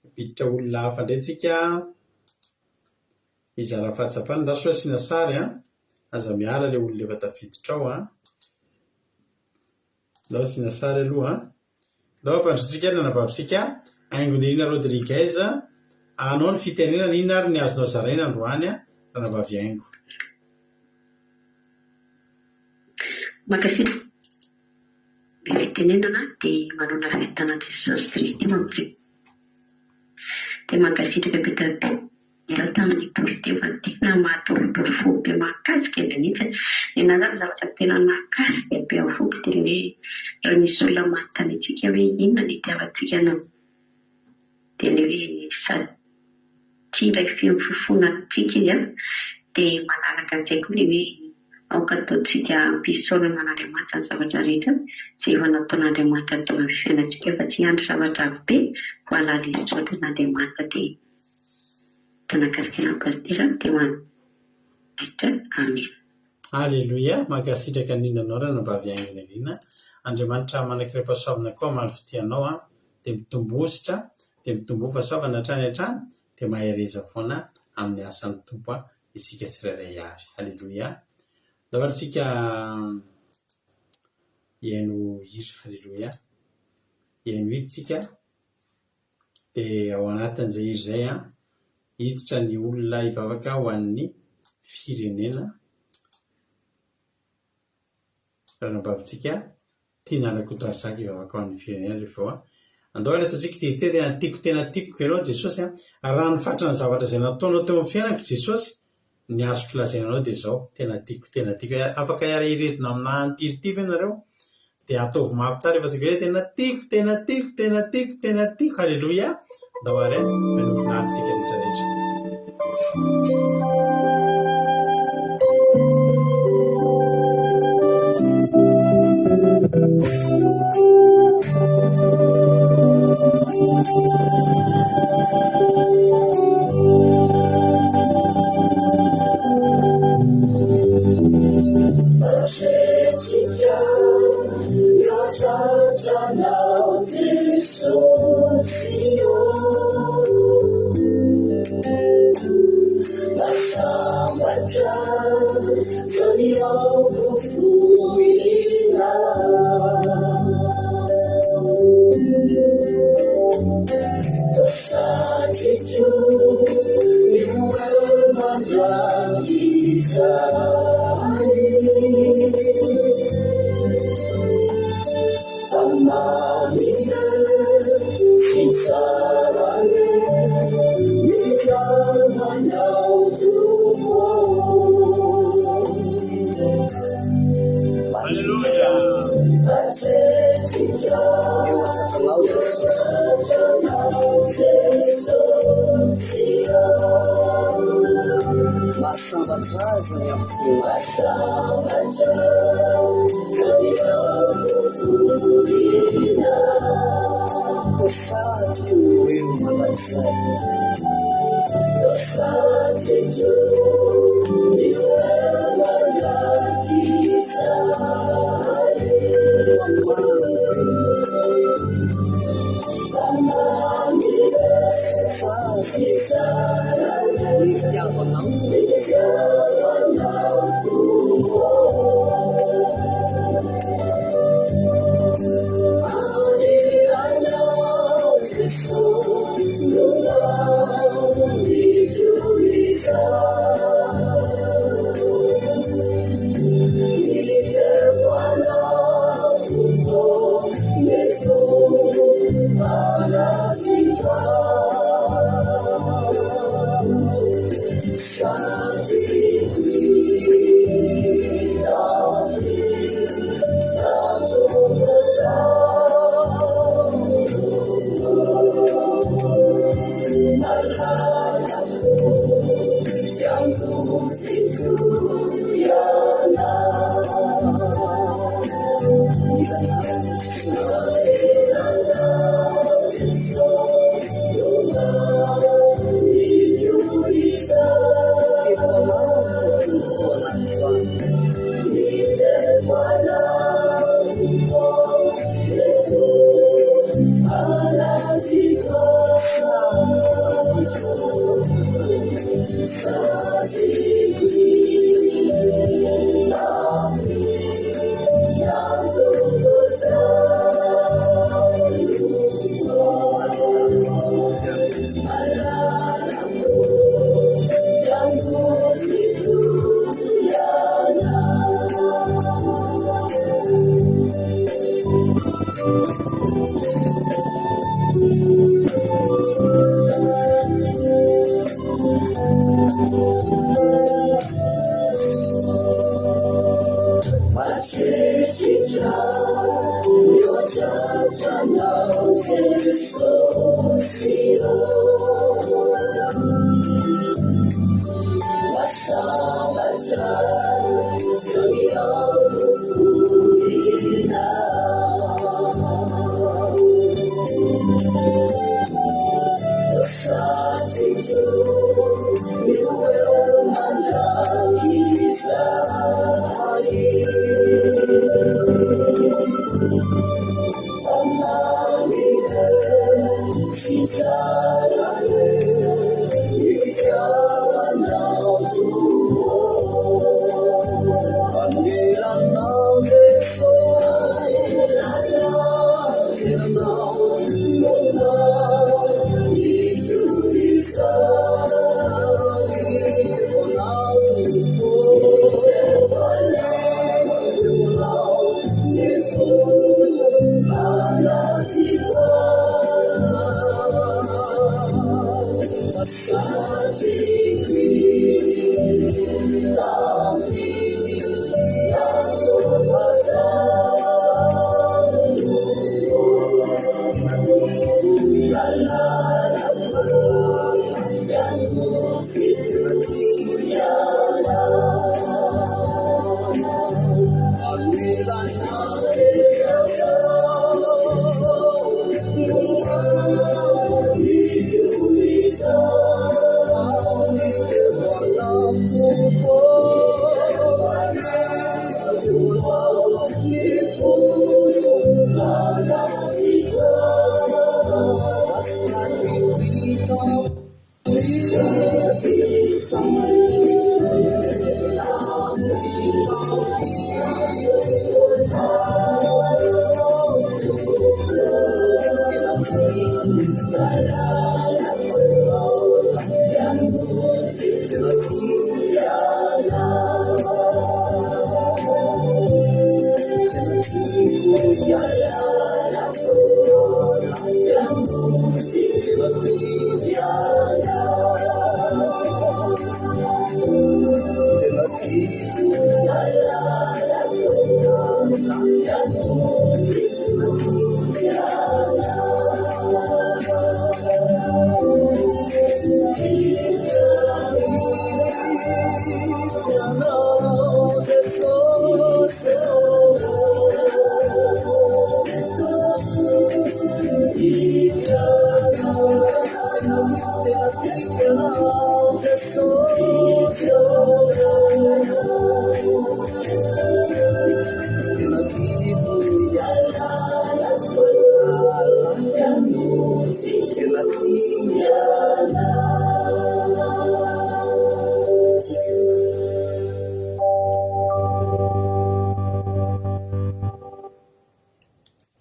Hampiditra olona hafa indray tsika hizara fahatsapana. Andraso hoe asiana sary an! Aza miala ilay olona efa tafiditra ao an! Andao asiana sary aloha an! Andao hampandrosoantsika ny anabavintsika Haingonirina Rodriguez. Anao ny fitenenana, inona ary ny azonao zaraina androany ranabavy Haingo?
Mankasitraka ny fitenenana dia manao ny fahitana an'i Jesosy Kristy mamonjy. Dia mankasitraka be dia be nareo tamin'ny toriteny fa tena mahatorotoro fo be mahakasika be mihitsy. Ny anah zany zavatra tena nahakasika be ao foko dia ny hoe raha misy olona manontany antsika hoe inona no itiavantsika anao dia ny hoe sady Tia ilay feo fofona antsika izy an, dia manaraka an'izay koa ilay hoe aoka ataontsika am-pisaorana an'Andriamanitra ny zavatra rehetra izay efa nataon'Andriamanitra teo amin'ny fiainantsika fa tsy hiandry zavatra be vao halala hisaotra an'Andriamanitra dia tena nakasika anah Pasitera dia ho an'Andriamanitra Amen.
Aleloia, mankasitraka indrindra anao ranabavy Haingonirina, Andriamanitra manankiray-pahasoavana koa hamaly fitia anao an, dia mitomboa ositra, dia mitomboa fahasoavana hatrany hatrany, dia mahereza foana amin'ny asan'ny Tompo an, isika tsirairay avy. Aleloia. Ndao ary tsika. Hihaino hira. Haleloia. Hihaino hira tsika. Dia ao anatin'izay hira izay an, hiditra ny olona hivavaka ho an'ny firenena. Ranabavintsika Tiana Rakotoarizaky hivavaka ho an'ny firenena rehefa eo an. Andao ary ataontsika ity hira ity, tena tiako tena tiako ianao Jesosy an. Raha ny fatran'ny zavatra izay nataonao teo amin'ny fiainako Jesosy, ny azoko lazaina anao dia izao, tena tiako tena tiako. Afaka hiara-hiredona aminà an'ity hira ity ve nareo? Dia ataovy mafy tsara efa tsy very tena tiako tena tiako tena tiako tena tiako haleloia ndao ary eh mino finaritsika rehetra rehetra.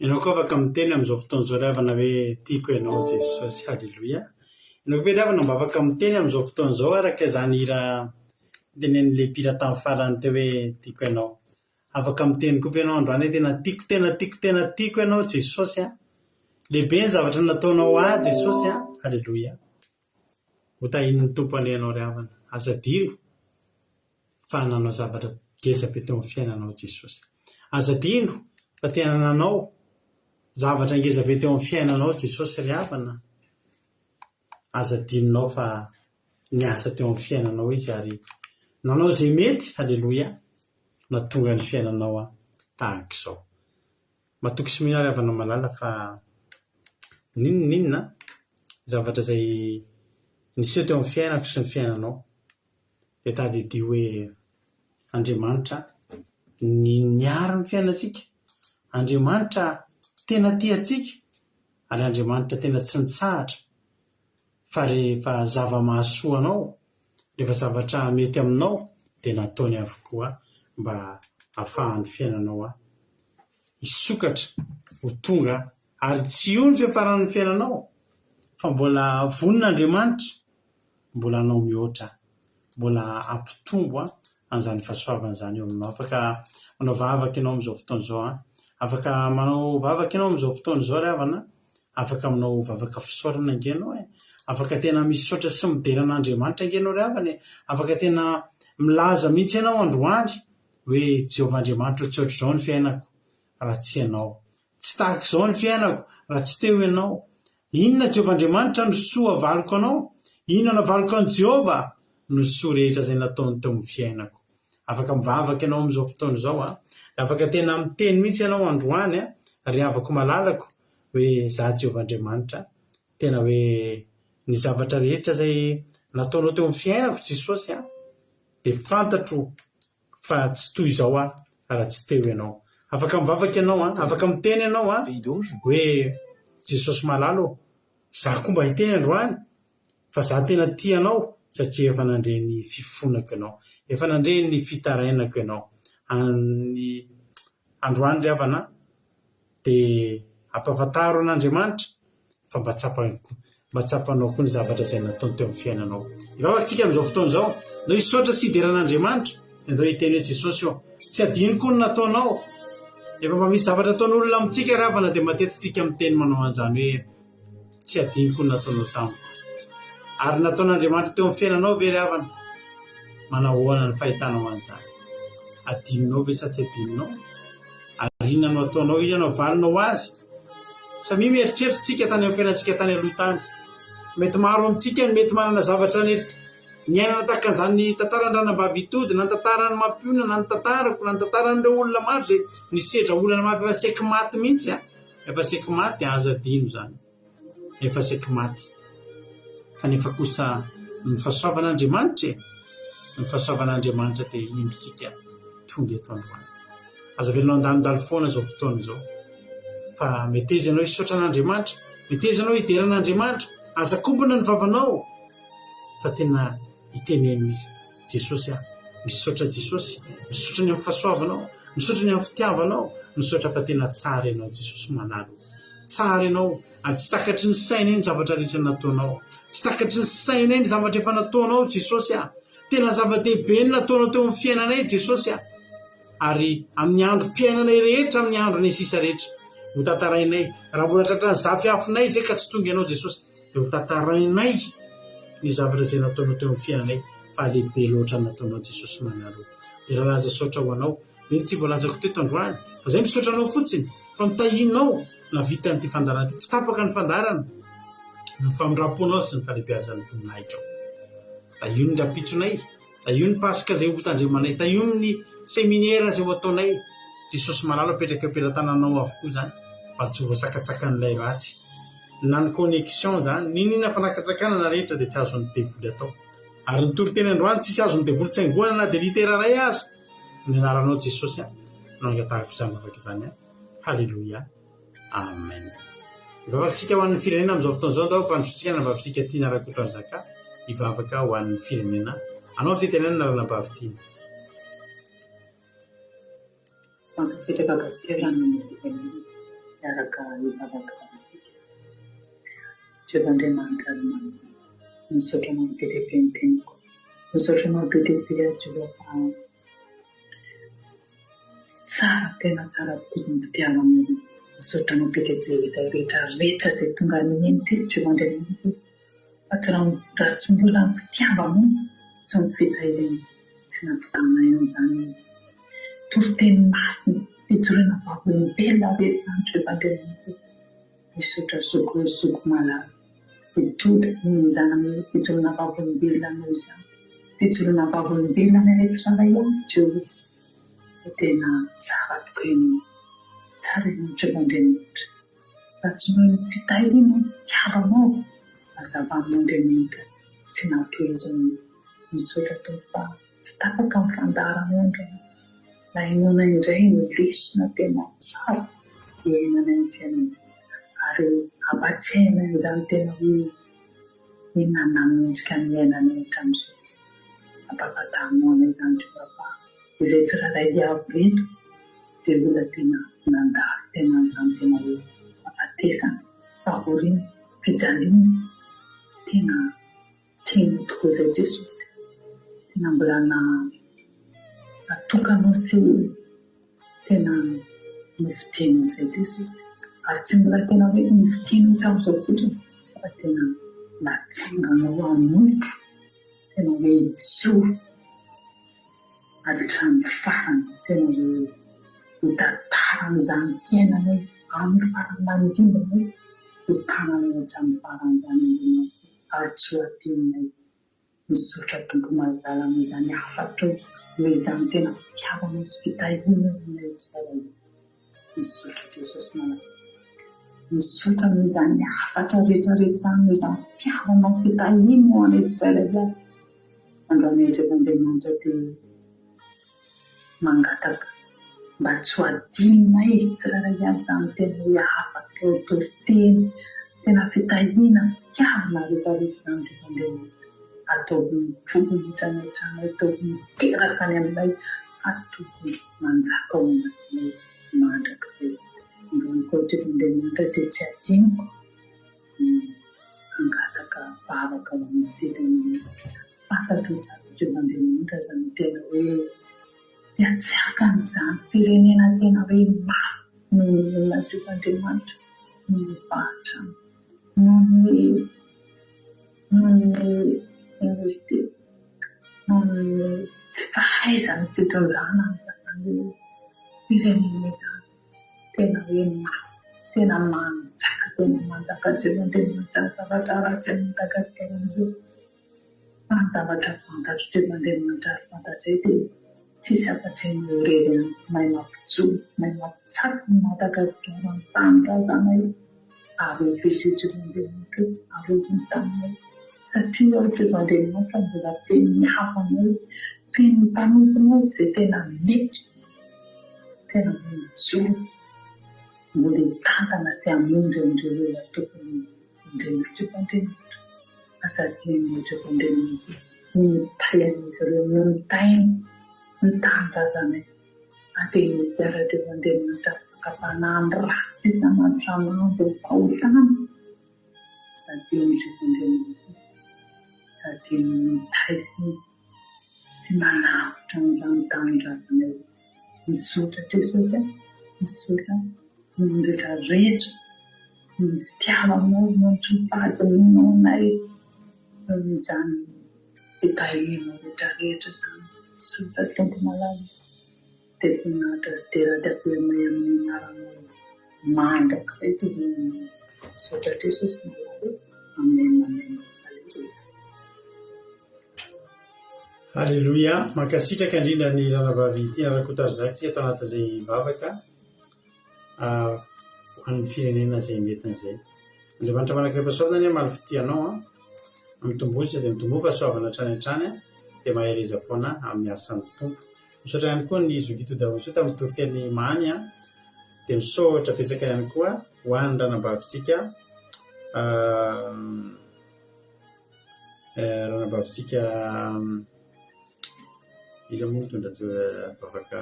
Ianao koa afaka miteny amin'izao fotoana izao ry havana hoe tiako ianao Jesosy, haleloia. Ianao koa ve ry havana mba afaka miteny amin'izao fotoana izao araka izany hira notenenin'ilay mpihira tamin'ny farany teo hoe tiako ianao. Afaka miteny koa ve ianao androany hoe tena tiako, tena tiako, tena tiako ianao Jesosy a. Lehibe ny zavatra nataonao ahy Jesosy a, haleloia. Ho tahian'ny Tompo anie ianao ry havana. Aza adino fa nanao zavatra ngeza be teo amin'ny fiainanao Jesosy. Aza adino fa tena nanao zavatra ngeza be teo amin'ny fiainanao Jesosy ry havana. Aza adinonao fa niasa teo amin'ny fiainanao Izy ary nanao izay mety, haleloia, nahatonga ny fiainanao tahaka izao. Matoky sy mino ary havana malala fa n'inona n'inona zavatra izay niseho teo amin'ny fiainako sy ny fiainanao dia tadidio hoe Andriamanitra ny niaro ny fiainantsika, Andriamanitra tena tia antsika ary Andriamanitra tena tsy nitsahatra fa rehefa zava-mahasoa anao, rehefa zavatra mety aminao dia nataony avokoa mba hahafahan'ny fiainanao hisokatra ho tonga ary tsy io ny fiafaran'ny fiainanao fa mbola vonona Andriamanitra mbola hanao mihoatra, mbola hampitombo an'izany fahasoavana izany eo aminao. Afaka manao vavaka ianao amin'izao fotoana izao an! Afaka manao vavaka ianao amin'izao fotoana izao ry havana an! Afaka manao vavaka fisaorana ange ianao e! Afaka tena misaotra sy midera an'Andriamanitra ange ianao ry havana e! Afaka tena milaza mihitsy ianao androany hoe Jehovah Andriamanitra ô tsy ohatr'izao ny fiainako raha tsy ianao. Tsy tahaka izao ny fiainako raha tsy teo ianao. Inona Jehovah Andriamanitra no soa avaliko anao? Inona no avaliko an'i Jehovah no soa rehetra izay nataony teo amin'ny fiainako? Afaka mivavaka ianao amin'izao fotoana izao an! Afaka tena miteny mihitsy ianao androany an, ry havako malalako, hoe izaho Jehovah Andriamanitra, tena hoe ny zavatra rehetra izay nataonao teo amin'ny fiainako Jesosy an, dia fantatro fa tsy toy izao aho raha tsy teo ianao. Afaka mivavaka ianao an, afaka miteny ianao an, hoe Jesosy malala ô, izaho koa mba hiteny androany fa izaho tena tia anao satria efa nandre ny fifonako ianao, efa nandre ny fitarainako ianao. Any androany ry havana an, dia ampahafantaro an'Andriamanitra fa mba tsapany koa, mba tsapanao koa ny zavatra izay nataony teo amin'ny fiainanao. Hivavaka isika amin'izao fotoana izao, ndao hisaotra sy hidera an'Andriamanitra, dia ndao hiteny hoe Jesosy ô, tsy adino koa ny nataonao. Rehefa mba misy zavatra ataon'olona amintsika ry havana dia matetika isika miteny manao an'izany hoe tsy adinoko ny nataonao tamiko. Ary nataon'Andriamanitra teo amin'ny fiainanao ve ry havana? Manahoana ny fahitanao an'izany? Adinonao ve sa tsy adinonao? Ary inona no ataonao, inona no avalinao azy? Samia mieritreritra isika tany amin'ny fiainantsika tany aloha tany. Mety maro amintsika ny mety manana zavatra niainana tahaka an'izany tantaran'ny ranabavy Itody na ny tantaran'ny Mampionona na ny tantarako na ny tantaran'ireo olona maro izay nisedra olana mafy efa saiky maty mihitsy an! Efa saiky maty dia aza adino izany. Efa saiky maty. Kanefa kosa ny fahasoavan'Andriamanitra e! Ny fahasoavan'Andriamanitra dia indro tsika tonga eto androany. Aza avelona handalondalo foana izao fotoana izao. Fa meteza ianao hisaotra an'Andriamanitra, meteza ianao hidera an'Andriamanitra, aza kombona ny vavanao fa tena iteneno Izy. Jesosy ah, misaotra Jesosy, misaotra ny amin'ny fahasoavanao, misaotra ny amin'ny fitiavanao, misaotra fa tena tsara ianao Jesosy manalo. Tsara ianao ary tsy takatry ny sainay ny zavatra rehetra nataonao. Tsy takatry ny sainay ny zavatra efa nataonao Jesosy ah. Tena zava-dehibe ny nataonao teo amin'ny fiainanay Jesosy ah. Ary amin'ny androm-piainanay rehetra, amin'ny andronay sisa rehetra, ho tantarainay, raha mbola tratran'ny zafy afonay izay ka tsy tonga ianao Jesosy, dia ho tantarainay ny zavatra izay nataonao teo amin'ny fiainanay, fa lehibe loatra ny nataonao Jesosy manalo. Dia lalaza saotra ho anao. Mety tsy voalazako teto androany, fa izay misaotra anao fotsiny, fa nitahianao nahavita an'ity fandaharana ity. Tsy tapaka ny fandaharana, ny famindram-ponao sy ny fahalehibeazan'ny voninahitrao. Tahio ny rahampitsonay. Tahio ny Paska izay ho tandremanay. Tahio ny seminera izay ho ataonay. Jesosy malala apetraka eo am-pelatananao avokoa izany mba tsy ho voasakatsakan'ilay ratsy. Na ny connexion izany, n'inon'inona fanakatsakanana rehetra dia tsy azon'ny devoly atao. Ary ny toriteny androany tsisy azon'ny devoly tsaingohana na dia litera iray aza. Ny anaranao Jesosy an no angatahako izany vavaka izany an. Haleloia. Amen. Hivavaka isika ho an'ny firenena amin'izao fotoana izao. Andao hampandrosotsika ny anabavintsika Tiana Rakotondrazaka hivavaka ho an'ny firenena. Anao ny fitenenana ranabavy Tiana.
Mankasitraka Pasitera ny fitenenana. Hiaraka hivavaka isika. Jehovah Andriamanitra ry Malala, misaotra Anao be dia be ny teniko. Misaotra Anao be dia be aho Jehovah fa Tsara, tena tsara tokoa izany fitiavana izany. Misaotra anao be dia be izay rehetra rehetra izay tonga nihaino teto Jehovah Andriamanitra o. Fa tsy raha raha tsy mbola ny fitiavanao sy ny fitahiana tsy nahavitanay an'izany toriteny masina, fijoroana vavolombelona rehetra izany Jehovah Andriamanitra o. Misaotra zoky o zoky malala. Hitody noho izany fijoroana vavolombelona noho izany fijoroana vavolombelona anay tsirairay avy Jehovah fa tena tsara tokoa ianao. Tsara ianao Jehovah Andriamanitra. Raha tsy noho ny fitahianao ny fitiavanao mazava aminao Andriamanitra tsy nahatoy izao. Misaotra Tompo fa tsy tapaka ny fandaharanao androany. Nahenoana indray ny lesona tena tsara iainanay ny fiainana ary hampatsiahinay an'izany tena hoe inona no nahamendrika ny iainanay hatramin'izao. Ampahafantarinao anay izany Jehovah fa izay tsirairay avy ireto dia olona tena nandalo tena an'izany tena hoe fahafatesana, fahoriana, fijaliana tena Tianao tokoa izay Jesosy. Tena mbola natokanao sy tena nofidianao izay Jesosy. Ary tsy mbola tena hoe nofidianao tamin'izao fotsiny fa tena natsanganao hanompo, tena hoe hijoro hatramin'ny farany, tena hoe ho tantaran'izany fiainanao amin'ny farany mandimby ho tananao hatramin'ny farany izany Andriamanitra. ary tsy ho adinonay. Misaotra Tompo malala noho izany hafatrao, noho izany tena fitiavanao sy fitahianao aminay tsirairay. Misaotra Jesosy malala. Misaotra noho izany hafatra rehetra rehetra izany, noho izany fitiavanao, fitahianao anay tsirairay avy. Androany Jehovah Andriamanitra dia mangataka mba tsy ho adinonay tsirairay avy izany tena hoe hafatra, toriteny, tena fitahiana, fitiavana rehetra rehetra izany Jehovah Andriamanitra. Ataovy mitovy mihitsy any an-tranonay, ataovy miteraka any aminay, ataovy manjaka ao anatinay mandrakizay. Androany koa Jehovah Andriamanitra dia tsy adinoko ny hangataka vavaka ho an'ny firenena. Fantatro tsara Jehovah Andriamanitra izany tena hoe fiatsiakana izany firenena tena hoe mafy noho ny olona Jehovah Andriamanitra noho ny fahantrana noho ny noho ny inona izy ity noho ny tsy fahaizan'ny fitondrana an'izany hoe firenena izany. Tena hoe mafy, tena manjaka, tena manjaka Jehovah Andriamanitra ny zavatra ratsy any Madagasikara amin'izao. Fa ny zavatra fantatro Jehovah Andriamanitra ary fantatray dia tsisy afa-tsy Ianao irery ihany mahay mampijoro, mahay mampitsabo an'i Madagasikara, ny tanindrazanay. Arovy izy io Jehovah Andriamanitra ô, arovy ny taninay, satria aho Jehovah Andriamanitra mbola feno ny havanao, feno ny mpanomponao izay tena mety, tena mijoro, mbola hitantana sy hamonjy an'ireo olona tokony hondrena Jehovah Andriamanitra. Aza adinonao Jehovah Andriamanitra ô, ny mitahy an'izy ireo, ny mitahy ny tanindrazanay. Dia mizara ireo Andriamanitra fakam-panahy ny ratsy isan'andro isan'andro ny fahotana. Sady eo ny Andriamanitra, sady eo ny mitahy sy sy manavotra an'izany tanindrazana izany. Misaotra Jesosy a, misaotra noho ny rehetra rehetra, noho ny fitiavanao, noho ny tsy fahadinoanao anay, noho izany fitahianao rehetra rehetra izany. Misaotra Tompo malala. Dia voninahitra sy dera ady averinay amin'ny anaranao mandrakizay Tompo. Misaotra Jesosy malala. Amen amen. Aleloia.
Aleloia, mankasitraka indrindra ny ranabavy Tiana Rakotoarizaky tsika tao anatin'izay vavaka ho an'ny firenena izay nentina izay. Andriamanitra manankarem-pahasoavana anie hamaly fitia anao an, mitomboa sy dia mitomboa fahasoavana hatrany hatrany an, dia mahereza foana amin'ny asan'ny Tompo. Misaotra ihany koa ny Zoky Todavosoa tamin'ny toriteny mamy an, dia misaotra betsaka ihany koa ho an'ny ranabavintsika ranabavintsika iza moa nitondra vavaka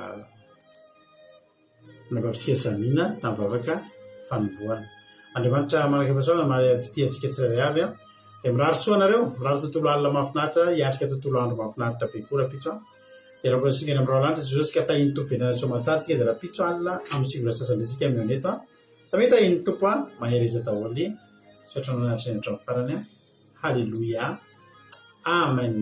Navavintsika Zamina tamin'ny vavaka fanombohana. Andriamanitra manakaiky fahasoavana mahay fitia antsika tsirairay avy an. Dia mirary soa anareo, mirary tontolo alina mahafinaritra, hiatrika tontolo andro mahafinaritra be koa rahampitso an. Dia raha mbola singany amin'ny rahona lanitra Jesosy ka tahin'ny Tompo velona soamantsara tsika dia rahampitso alina amin'ny sivy ora sasany indray tsika mihaona eto an. Samia tahin'ny Tompo an, mahereza daholo. Misaotra anao nahatreny hatramin'ny farany an. Haleloia. Amen.